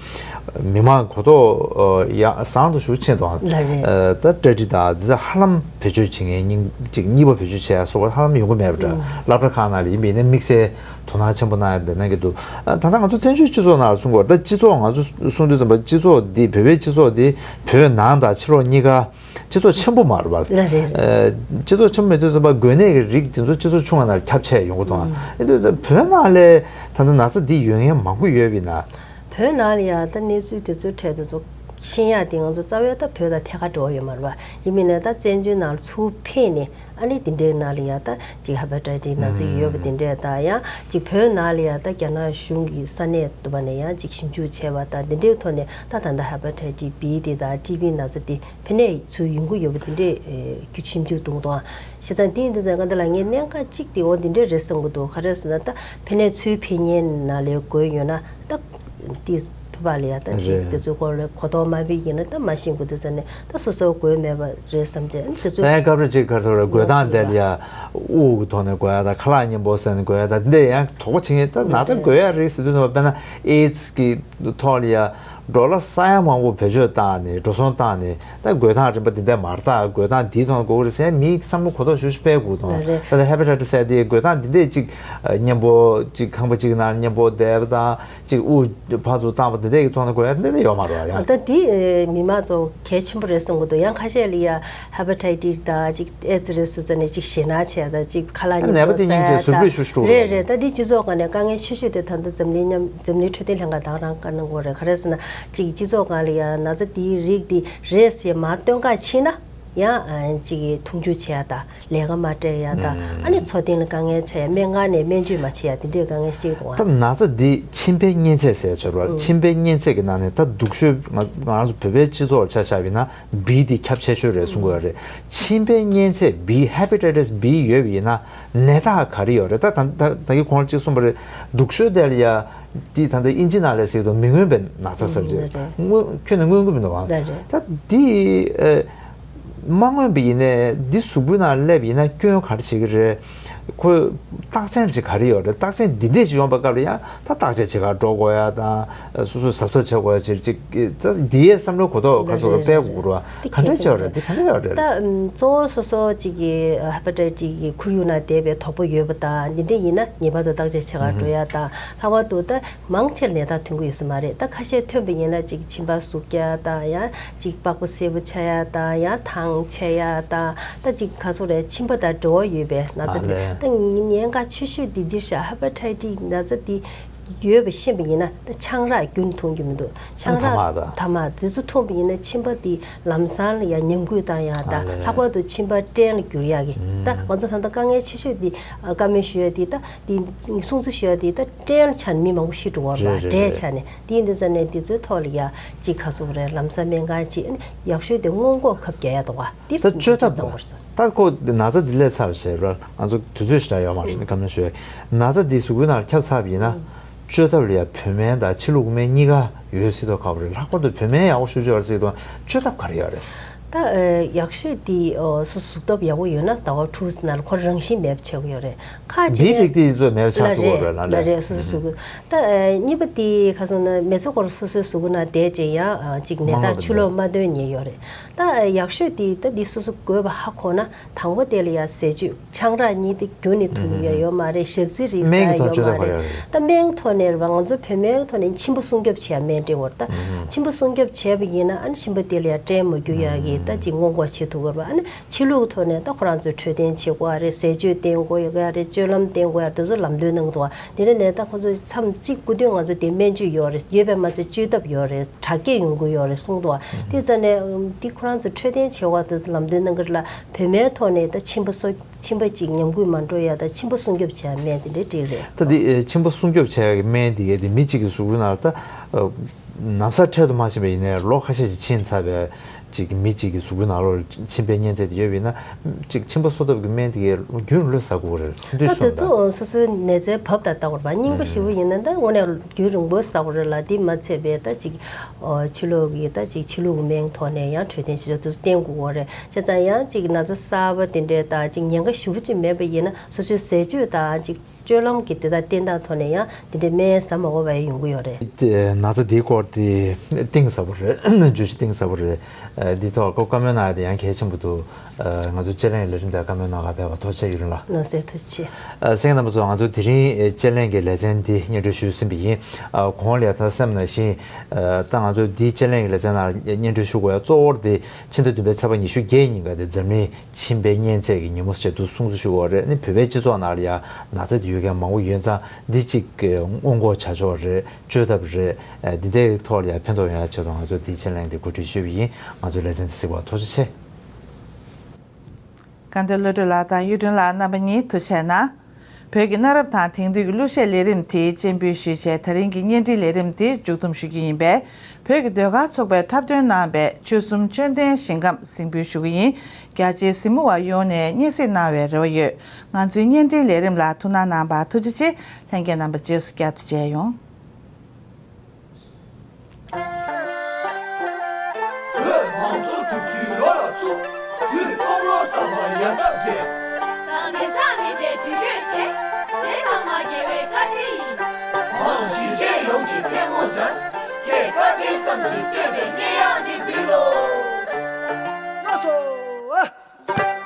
མི་མང་གོ་རྟོགས་ཨ་ཡང་བཟང་དུ་ཞེ་པོ་ཕྱིན་འདུག། ལགས་རེད། ཨ་ད་སྐྲ་གྲི་དང་འདི་ཚོ་ཧ་ལམ་བེད་སྤྱོད་བྱེད་མཁན་གཉིས་ཅིག་གཉིས་པ་བེད་སྤྱོད་བྱེད་ཡ་སོགས་པ་ཧ་ལམ་ཡོང་གི་མེད་པ་འདྲ། ཨང་། སློབ་གྲྭ་ཁག་ནང་ལ་ཡིན་པ་ཡིན་ན་དམིགས་བསལ་དོ་སྣང་ཆེན་པོ་གནང་ཡ་འདི་གནང་གི་འདུག། ཨ་ད་ལྟ་ང་ཚོ་བཙན་བྱོལ་སྤྱི་ཚོགས་ནང་ལ་གསུང་གི་ཡོད་རེད། ད་སྤྱི་ཚོགས་ང་ཚོ་གསུང་དུས་ཙམ་པ། སྤྱི་ཚོགས་འདི་བོད་པའི་སྤྱི་ཚོགས་འདི་བོད་ནང་དང་ཕྱི་ལོགས་གཉིས་ཀ་སྤྱི་ཚོགས་ཆེན་པོ་མ་རེད་པ། ལགས་རེད། ཨ་སྤྱི་ཚོགས་ཆེན་པོ་མེད་དུས་ཙམ་པ་འགོས་ནད་ཀྱི་རིགས་འདི་ཚོ་སྤྱི་ཚོགས་ཆུང་བ་ནང་ལ་ཁྱབ་ཆེ་ཡོང་གི་འདུག། ཨང་། ཨ་ཡིན་དུས་ཙམ་བོད་ནང་ལ་ད་ལྟ་ན་ཚ་འདི་ཡོད་མཁན་མང་པོ་ཡོད་པ་ཡིན་ན། བོད་ནང་ལ་ཡ་ད་གནས་ཚུལ་དེ་ཚོའི་གྲས་དེ་ཚོ་ཤེས་ཡ་དེ་ང་ཚོ་རྩ་བའི་ད་བོད་དང་ཐད་ཀར་འབྲེལ་བ་ཡོད་མ་རེད་པ། ཡིན་མིན་ནས་ད་བཙན་བྱོལ་ནང་ལ་ཚུར་ཕེབས་ནས། ཨ་ནི་དེ་འདྲའི་ནང་ལ་ཡ་ད་ཅིག་ཧེ་པ་ཊའི་ཊིས་ན་ཚ་ཡོད་པ་དེ་འདྲས་དང་། ཡང་ཅིག་བོད་ནང་ལ་ཡ་ད་རྒྱ་ནག་གཞུང་གི་ས་གནས་དུ་བ་ནས་ཡང་ཅིག་ཞིབ་འཇུག་བྱས་པ་དང་། དེ་འདྲའི་ཐོག་ནས་ད་ད་ལྟ་ཧེ་པ་ཊའི་ཊིས་བི་དེ་དང་ཊི་བི་ན་ཚ་དེ་ཕན་ནས་ཚུར་ཡོང་གི་ཡོད་པ་དེ་འདྲས་ཨེ་ཞིབ་འཇུག་གཏོང་དང་། བྱས་ཙང་དེ་ཡིན་དུས་ཙང་ཀ་འདི་ལ་ངས་གནད་འགག་གཅིག་དེ་འོ་འདི་འདྲས་རེད་བསམ་གྱི་འདུག། ག་རེ་ཟེར་ན། ད་ཕན་ནས་ཚུར་ཕེབས་མཁན་ནང་ལ་འགོས་ཡོད་ན་ད། དེ་ཕུད་པ་ལ་ཡ་ད་རེད། རེད། དེ་ཚོའི་སྐོར་ལ་གོ་རྟོགས་མ་སྤེལ་ཡིན་ན་ད་མ་ཤེས་དགོས་དུས་ཙམ་ནས། ད་སོ་སོ་དགོས་མེད་པ་རེད་བསམ་བྱས། དེ་ཚོ་ད་ཡང་སྐབས་རེ་ཅིག་ག་རེ་ཟེར་རེད། འགོས་སྟངས་དེ་ལ་ཡ་དབུགས་ཀྱི་ཐོག་ནས་འགོས་ཡ་དང་། ཁ་ལག་མཉེན་པོ་ཟས་ནས་འགོས་ཡ་དང་། འདི་ཡང་དོགས་པ་བྱེད་མཁན། ད་ན་ཚ་འགོས་ཡ་རེད་ཟེར་དུས་ཙམ་པ། དཔེར་ན་ཨེ་ཌི་སི་གི་ཐོག་ལ་ཡ་འགྲོ་ལ་ས་ཡ་མང་པོ་བེད་སྤྱོད་བཏང་ནས། འགྲོ་སོང་བཏང་ནས། ད་འགོས་སྟངས་རིམ་པ་འདི་འདྲ་མ་རེད། ད་འགོས་སྟངས་འདིའི་ཐོག་ནས་འགོས་ཀྱི་རེད་ཟེར་མིའི་བསམ་བློ་གོ་རྟོགས་ཞེ་པོ་ཅིག་སྤེལ་དགོས་དང་། རེད། ད་ལྟ་ཧེ་པ་ཊའི་ཊིས་ཟེར་དེ་འགོས་སྟངས་འདི་འདྲས་ཅིག་མཉེན་པོ་ཅིག་ཁང་པ་གཅིག་ནང་མཉེན་པོ་བསྡད་པ་དང་། ཅིག་དབུགས་ཕར་ཚུར་བཏང་བ་འདི་འདྲས་ཀྱི་ཐོག་ནས་འགོས་ཡ་འདི་འདྲས་ཡོད་མ་རེད་ཡང་། ད་འདི་མི་མང་ཚོ་གལ་ཆེན་པོ་རེད་བསམ་གྱི་འདུག། ཡང་ཁ་ཤས་ལ་ཡ་ཧེ་པ་ཊའི་ཊིས་དང་ཅིག་ཨེ་ཙི་རེད་ཟེར་ཙ་ནས་ཅིག་ཞེད་སྣང་བྱས་དང་། ཅིག་ཁ་ལག་མཉེན་པོ་ནད་པ་དེ་སྙིང་རྗེ། ཟུར་འབུད་ཤུགས་ཤུགས་འགྲོ་གི་རེད། རེད། ད་འདི་སྤྱི་ཚོགས་སྒང་ནས་དཀའ་ངལ་ཆེ་ཤོས་དེ་ད་ལྟ་འཛམ་གླིང་མཉམ། འཛམ་གླིང་འཕྲོད་བསྟེན་ལྷན་ཁང་དང་རང་བཀའ་གནང་གི་ཡོད་རེད། ག་རེ་ཟེར་ན་ཅིག་སྤྱི་ཚོགས་སྒང་ལ་ཡ་ན་ཚ་འདིའི་རིགས་འདི་རེད་ཟེར་མར་སྟོན་ག་ཕྱིན་ན། ཡང་ཅིག་གིས་མཐོང་ཆུང་བྱེད་ཡ་དང་། ལས་ཀ་མ་སྤྲད་ཡ་དང་། ཨ་ནི་འཚོ་རྟེན་ལ་དཀའ་ངལ་འཕྲད་ཡ། སྨན་ཁང་ནས་སྨན་བཅོས་མ་བྱེད་ཡ། དེ་འདྲའི་དཀའ་ངལ་ཞིག་འདུག་ད་ཨ། ན་ཚ་འདི་མཆིན་པའི་གཉན་ཚད་ཟེར་ཡ་ཡོད་རེད་པ། མཆིན་པའི་གཉན་ཚད་ཀྱི་ནང་ནས་ད་སྡུག་ཤོས། ང་ང་རང་ཚོ་བོད་པའི་སྤྱི་ཚོགས་ལ་ཆ་བཞག་པ་ཡིན་ན་བི་འདི་ཁྱབ་ཆེ་ཤོས་རེད་གསུང་གི་ཡོད་རེད། མཆིན་པའི་གཉན་ཚད་བི། ཧེ་པ་ཊའི་ཊིས་བི་ཡོད་པ་ཡིན་ན། ནད་རྟགས་ག་རེ་ཡོད་རེད། ད་ད་ད་ད་གིན་གོང་ལ་གཅིག་གསུངས་པ་རེད། སྡུག་ཤོས་དེ་ལ་ཡ། འདི་ད་ལྟ་དབྱིན་ཇི་ནང་ལ་ཟེར་གྱི་འདུག། མི་མངོན་པའི་ན་ཚ་ཟེར་གྱི། ཨ་རེད། མངོན། ཁྱོན་ནས་མངོན་གྱི་མི་འདུག་ཨ། ཨ་རེད། ད་འདི་ཨེ་མ་མངོན་པ་ཡིན་ནའི་འདི་གཟུགས་པོའི་ནང་སླེབས་ཡིན་ན་སྐྱོན་ག་རེ་བྱེད་ཀྱི་རེད། ཁོ་རྟགས་མཚན་ཅིག་ག་རེ་ཡོད་རེད། རྟགས་མཚན་འདི་འདྲས་ཅིག་ཡོང་བའི་སྐབས་ལ་ཡང་ད་བརྟག་དཔྱད་བྱེད་གར་འགྲོ་དགོས་ཡ་དང་། སོ་སོས་གཟབ་གཟབ་བྱེད་དགོས་ཡ་ཅིག་ཅིག་ད་འདི་ཡའི་བསམ་བློའི་གོ་རྟོགས་ག་ཚོད་རེད། སྤེལ་དགོས་རེད། འདི་ག་འདྲས་ཅིག་ཡོད་རེད། འདི་ག་འདྲས་ཡོད་རེད། ད་གཙོ་བོ་སོ་སོ་ཅིག་གི་ཧེ་པ་ཊའི་ཊིས་གི་ཁོར་ཡུག་ནང་བསྡད་པའི་དོགས་པ་ཡོད་པ་དང་། འདི་འདྲས་ཡིན་ན་ངེས་པར་དུ་བརྟག་དཔྱད་བྱེད་གར་འགྲོ་ཡ་དང་། ལྷག་པར་དུ་ད་མང་ཆེར་ནད་རྟགས་ཐོན་གྱི་ཡོད་ས་མ་རེད། ད་ཁ་ཤས་ཐོན་པ་ཡིན་ན་ཅིག་མཆིན་པ་ཟུག་རྒྱག་དང་། ཡང་ཅིག་པགས་པ་སེར་པོ་ཆགས་ཡ་དང་། ཡང་ཐང་ཆད་ཡ་དང་། ད་ཅིག་ག་ཚོད་རེད། མཆིན་པ་དང་འབྲེལ་བ་ཡོད་པའི་ན་ཚ་དེ། ཨ་ལས། ད་ཉེན་ཁ་ཆེ་ཤོས་འདི་འདིར་བཞག། ཧེ་པ་ཊའི་ཊིས་ན་ཚ་འདི་ཡོད་པ་ཤེས་པ་ཡིན་ན་ད་ཆང་རག་རྒྱུན་མཐོང་གི་མི་འདུག། ཆང་རག་ཐ་མག་དང་། ཐ་མག་དེ་ཚོ་འཐུང་པ་ཡིན་ན་མཆིན་པ་འདི་ལམ་སང་ལ་ཡང་ཉམས་རྒུད་བཏང་ཡ་དང་། ཨ་ལས། ལྷག་པར་དུ་མཆིན་པ་སྐྲན་ལ་འགྱུར་ཡ་གི། ད་ང་ཚོ་ད་ལྟ་དཀའ་ངལ་ཆེ་ཤོས་འདི། ཨ། བཀའ་མོལ་ཞུ་ཡ་འདི་ད། འདི་སྲུང་བརྩི་ཞུ་ཡ་འདི་ད་སྐྲན་ཆགས་ནས་མི་མང་པོ་ཤི་འགྲོ་བ་རེད། རེད་རེད། སྐྲན་ཆགས་ནས། དེ་ཡིན་དུས་ཙ་ནས་འདི་ཚོའི་ཐོག་ལ་ཡ་ཅིག་ག་ཚོད་རེད། ལམ་སང་སྨན་ཁང་ཅིག་ཡག་ཤོས་དེ་སྔོན་འགོག་ཁབ་རྒྱག་ཡ་འདུག་པ། འདི་ད་བཅོས་ཐབས་གཏོང་དགོས་རེད། ད་ཁོ་ན་ཚ་འདི་སླེབས་ཚར་བ་བྱས་ར། ང་ཚོ་དུས་ཚོད་ཞེ་དྲག་ཡོད་མ་རེད། བཀའ་མོལ་ཞུ་ཡ། ན་ཚ་འདི་གཟུགས་པོའི་ནང་ཁྱབ་ཚར་བ་ཡིན་ན། བཅོས་ཐབས་ལ་ཡ་བོད་སྨན་དང་ཕྱི་ལུགས་སྨན་གཉིས་ཀ་ཡོད་སྲིད་དོ། ཁ་བ་རེད། ལྷག་པར་དུ་བོད་སྨན་ཡག་པོ་ཞུ་ཆོག་རེད་སྲིད་དོ། བཅོས་ཐབས་ག་རེ་ཡོད་རེད། ད་ཨ་ཡག་ཤོས་དེ་ཨོ་སོ་གཟུགས་སྟོབས་ཡག་པོ་ཡོད་ན་ཟླ་བ་དྲུག་ཙམ་ནང་ལ་ཁོ་རང་བཞིན་མེད་པ་བྱེད་དགོས་ཡོད་རེད། ཁ་ཅིག་འདིའི་རིགས་དེ་ཚོ་མེད་པ་ཆགས་ཐུབ་ཀྱི་རེད་ལ། ལ་རེད། སོ་སོ་གཟུགས་པོ། ད་ཨ་གཉིས་པ་དེ་ཁ་སང་ན་མེ་ཚ་སྐོར་སོ་སོའི་གཟུགས་པོ་ནང་བསྡད་ཅིག་ཡང་ཨ་ཅིག་ནད་མ་རྟགས་མ་ཆུ་ལོག་མ་སྟོན་ཉེན་ཡོད་རེད། ད་ཨ་ཡག་ཤོས་དེ་ད་འདི་སོ་སོ་དགོས་པ་ཧ་གོ་ན། དང་པོ་དེ་ལ་ཡ་ཟས་བཅུད་ཆང་རག་གཉིས་དེ་རྒྱུན་ནས་འཐུང་ཡ་ཡོད་མ་རེད། ཞག་ཚི་རིགས་སྨན་གྱི་ཟ་ཐོག་ཡོད་བཅོས་མ་ཐབས་ག་རེ་རེད། ཡོད་རེད། ད་སྨན་གྱི་ཐོག་ནས་རེད་པ། ང་ཚོ་བོད་སྨན་གྱི་ཐོག་ནས་མཆིན་པ་སྲུང་སྐྱོབ་བྱེད་ཡ་སྨན་སྤྲད་དགོས་རེད། ད་མཆིན་པ་སྲུང་སྐྱོབ་བྱས་པ་ཡིན་ན་ཨ་ནི་མཆིན་པ་དེ་ལ་ཡ་སྐྲན་མ་རྒྱུ་ཡ་གི་ད་ཅིག་སྔོན་འགོག་བྱེད་ཐུབ་ཀྱི་རེད་པ། ཨ་ནི་ཕྱི་ལུགས་ཐོག་ནས་ད་ཁོ་རང་ཚོས་འཕྲོད་བསྟེན་བྱེད་དགོས་ཡ་རེད། ཟས་བཅུད་བསྟེན་དགོས་ཡ་རེད། སྤྱོད་ལམ་བསྟེན་དགོས་ཡ་དེ་ཚོ་ལམ་སྟོན་གནང་འདུག་དེ་རིང་ནས་ད་ཁོ་ཚོ་མཚམས་གཅིག་སྐུ་མདུན་ང་ཚོ་དེ་སྨན་བཅོས་ཡོད་རེད། ཡོད་པས་མ་ཚད་བཅོས་ཐབས་ཡོད་རེད། དྲག་སྐྱེད་ཡོང་གི་ཡོད་རེད་གསུངས་འདུག་དེ་རྩ་ནས་འདི་ཁོ་རང་ཚོ་འཕྲོད་བསྟེན་བྱེད་དགོས་དེ་ཚོ་ལམ་སྟོན་གནང་གི་རེད་ལ། བོད་སྨན་ཐོག་ནས་ད་མཆིན་པ་གསོ། མཆིན་པ་གཅིག་ཉམས་རྒུད་མ་འགྲོ་ཡ་ད་མཆིན་པ་སྲུང་སྐྱོབ་བྱེད་ཡ་སྨན་དེ་འདྲའི་འགྲིག་རེད། ད་འདི་ཨེ་མཆིན་པ་སྲུང་སྐྱོབ་བྱེད་ཡ་གི་སྨན་དེ་གའི་དེ་མི་གཅིག་གི་གཟུགས་པོའི་ནང་ལ་ད་ཨ་ན་ཚ་འཕྲལ་དུ་མ་ཕྱིན་པ་ཡིན་ནའི་ལོ་ཁ་ཤས་ཤིག་ཕྱིན་ཚར་བའི་ཅིག་མི་གཅིག་གི་གཟུགས་པོའི་ནང་ལོགས་ལ་མཆིན་པའི་གཉན་ཚད་དེ་ཡོད་པ་ཡིན་ན། ཅིག་མཆིན་པ་གསོ་ཐབས་ཀྱི་སྨན་དེ་གའི་རྒྱུན་རིང་པོ་ཟ་དགོས་རེད། ཐུང་ཐུང་ད་དེ་ཚོ་སོ་སོའི་ནད་རྩའི་བབ་དང་ལྟ་དགོས་རེད་པ། རྙིང་པ་ཞེ་པོ་ཡིན་ན་ད་དངོས་གནས་རྒྱུན་རིང་པོ་ཟ་དགོས་རེད་ལ། དེ་མ་ཚད་པའི་ད་ཅིག་ཨོ་ཕྱི་ལུགས་ཀྱི་ད་ཅིག་ཕྱི་ལུགས་སྨན་ཐོག་ནས་ཡང་འཕྲོད་བསྟེན་བྱེད་ཆོག་དེ་ཚོ་བསྟེན་དགོས་རེད། བྱས་ཙང་ཡང་ཅིག་ན་ཚ་གསར་པ་དེ་འདྲའི་ད་ཅིག་ཉེན་ཁ་ཞེ་པོ་ཅིག་མེད་པ་ཡིན་ན་སོ་སོའི་ཟས་སྤྱོད་དང་ཅིག་སྤྱོད་ལམ་གྱི་དེ་དག་བསྟེན་སྟངས་ཐོག་ནས་ཡང་དེ་འདྲའི་སྨན་ཟ་མ་དགོས་པ་ཡང་ཡོང་གི་ཡོད་རེད། དེ་ན་ཚ་འདིའི་སྐོར་དེ་གཏིང་ཟབ་པོ་རེད། བརྗོད་གཞི་གཏིང་ཟབ་པོ་རེད། འདི་ཐོག་ཁོ་བཀའ་མོལ་གནང་ཡ་དེ་ཡང་གལ་ཆེན་པོ་འདུག་ང་ཚོ་དཔྱད་གླེང་ལས་རིམ་དེ་བཀའ་མོལ་གནང་ག་ཕེབས་པ་ཐུགས་རྗེ་ཆེ་ཡུན་རིང་ལགས། ལགས་སོ་ཐུགས་རྗེ་ཆེ། གསན་མཁན་རྣམ་པ་ཚོ། ང་ཚོ་དེ་རིང་དཔྱད་གླེང་གི་ལེ་ཚན་འདི་སྙན་སྒྲོན་ཞུས་ཟིན་པ་ཡིན། གོང་ལ་ཡ་ད་སེམས་ནང་བཞིན་ད་ང་ཚོ་འདིའི་དཔྱད་གླེང་གི་ལེ་ཚན་ནང་སྙན་སྒྲོན་ཞུ་དགོས་ཡ་གཙོ་བོ་དེ་ཕྱི་ཟླ་བདུན་པའི་ཚེས་པ་ཉི་ཤུ་བརྒྱད་ཉིན་ཀ་དེ་འཛམ་གླིང་མཆིན་པའི་གཉན་ཚད་ཀྱི་ཉིན་མོ་ཞེས་འདུག་སྲུང་བརྩི་ཞུ་དགོས་རེད། ནི་བོད་པའི་སྤྱི་ཚོགས་ནང་ལ་ཡ་ན་ཚ་དེ་ཡོད་མཁན་མང་པོ་ཡོད་ཙང་འདི་གཅིག་སྔོན་འགོག་བྱ་ཕྱོགས་རེད། བཅོས་ཐབས་རེད། འདི་འདྲའི་ཐོག་ལ་ཡང་ཕན་ཐོགས་ཡོང་ཡ་ཆེད་དུ་ང་ཚོས་འདིའི་དཔྱད་གླེང་འདི་གོ་སྒྲིག་ཞུས་པ་ཡིན། ང་ཚོའི་ལེ་ཚན་འདི་གཟིགས་པར་ཐུགས་རྗེ་ཆེ། དགའ་ལྡན་བློ་གྲོས་ལགས་དང་གཡུ་སྒྲོན་ལགས་རྣམ་པ་གཉིས་ཐུགས་རྗེ་གནང་། བོད་ཀྱི་གནའ་རབས་དང་དེང་དུས་ཀྱི་གླུ་གཞས་ལས་རིམ་དེ་སྤྱན་འབུལ་ཞུས་བྱས། ད་རིང་གི་བརྙན་འཕྲིན་ལས་རིམ་དེ་མཇུག་བསྡོམས་ཞུ་རྒྱུ་ཡིན་པས། བོད་ཀྱི་ཟློས་གར་ཚོགས་པས་འཁྲབ་སྟོན་གནང་བའི་ཆོལ་གསུམ་ཆོས་ལྡན་ཞིང་ཁམས་གཟིགས་འབུལ་ཞུ་གི་ཡིན། རྒྱ་ཆེའི་གཟིགས་མོ་བ་ཡོངས་ནས་སྙན་གཟིགས་གནང་བའི་རེ་བ་ཡོད། ང་ཚོའི་བརྙན་འཕྲིན་ལས་རིམ་ལ་ཐུགས་སྣང་གནང་བར་ཐུགས་རྗེ་ཆེ། ལྷན་རྒྱས་རྣམ་པ་རྗེས་སུ་བསྐྱར་དུ་མཇལ་ཡོང་། བོད་མང་གཙོ་སྒྲུབ་ཕྱིར་རོགས་ལ་བཙུགས། དུས་སྟོང་ལོ་གསར་པ་ཡར་འདབ་རྒྱས། རང་བཙན་འཚམས་མེད་དེ་དུས་འགྱོད་ཆེ། དེ་ཚང་མ་རྒྱལ་བའི་བཀའ་དྲིན་ཡིན། གཞིས་བྱེས་ཡོངས་ཀྱིས་ཐལ་མོ་སྦྱར། ཁྱེད་བཀའ་དྲིན་བསམ་ཞིང་བསྟོད་པའི་སྙན་དབྱངས་འདི་འབུལ་ལོ། ལགས་སོ།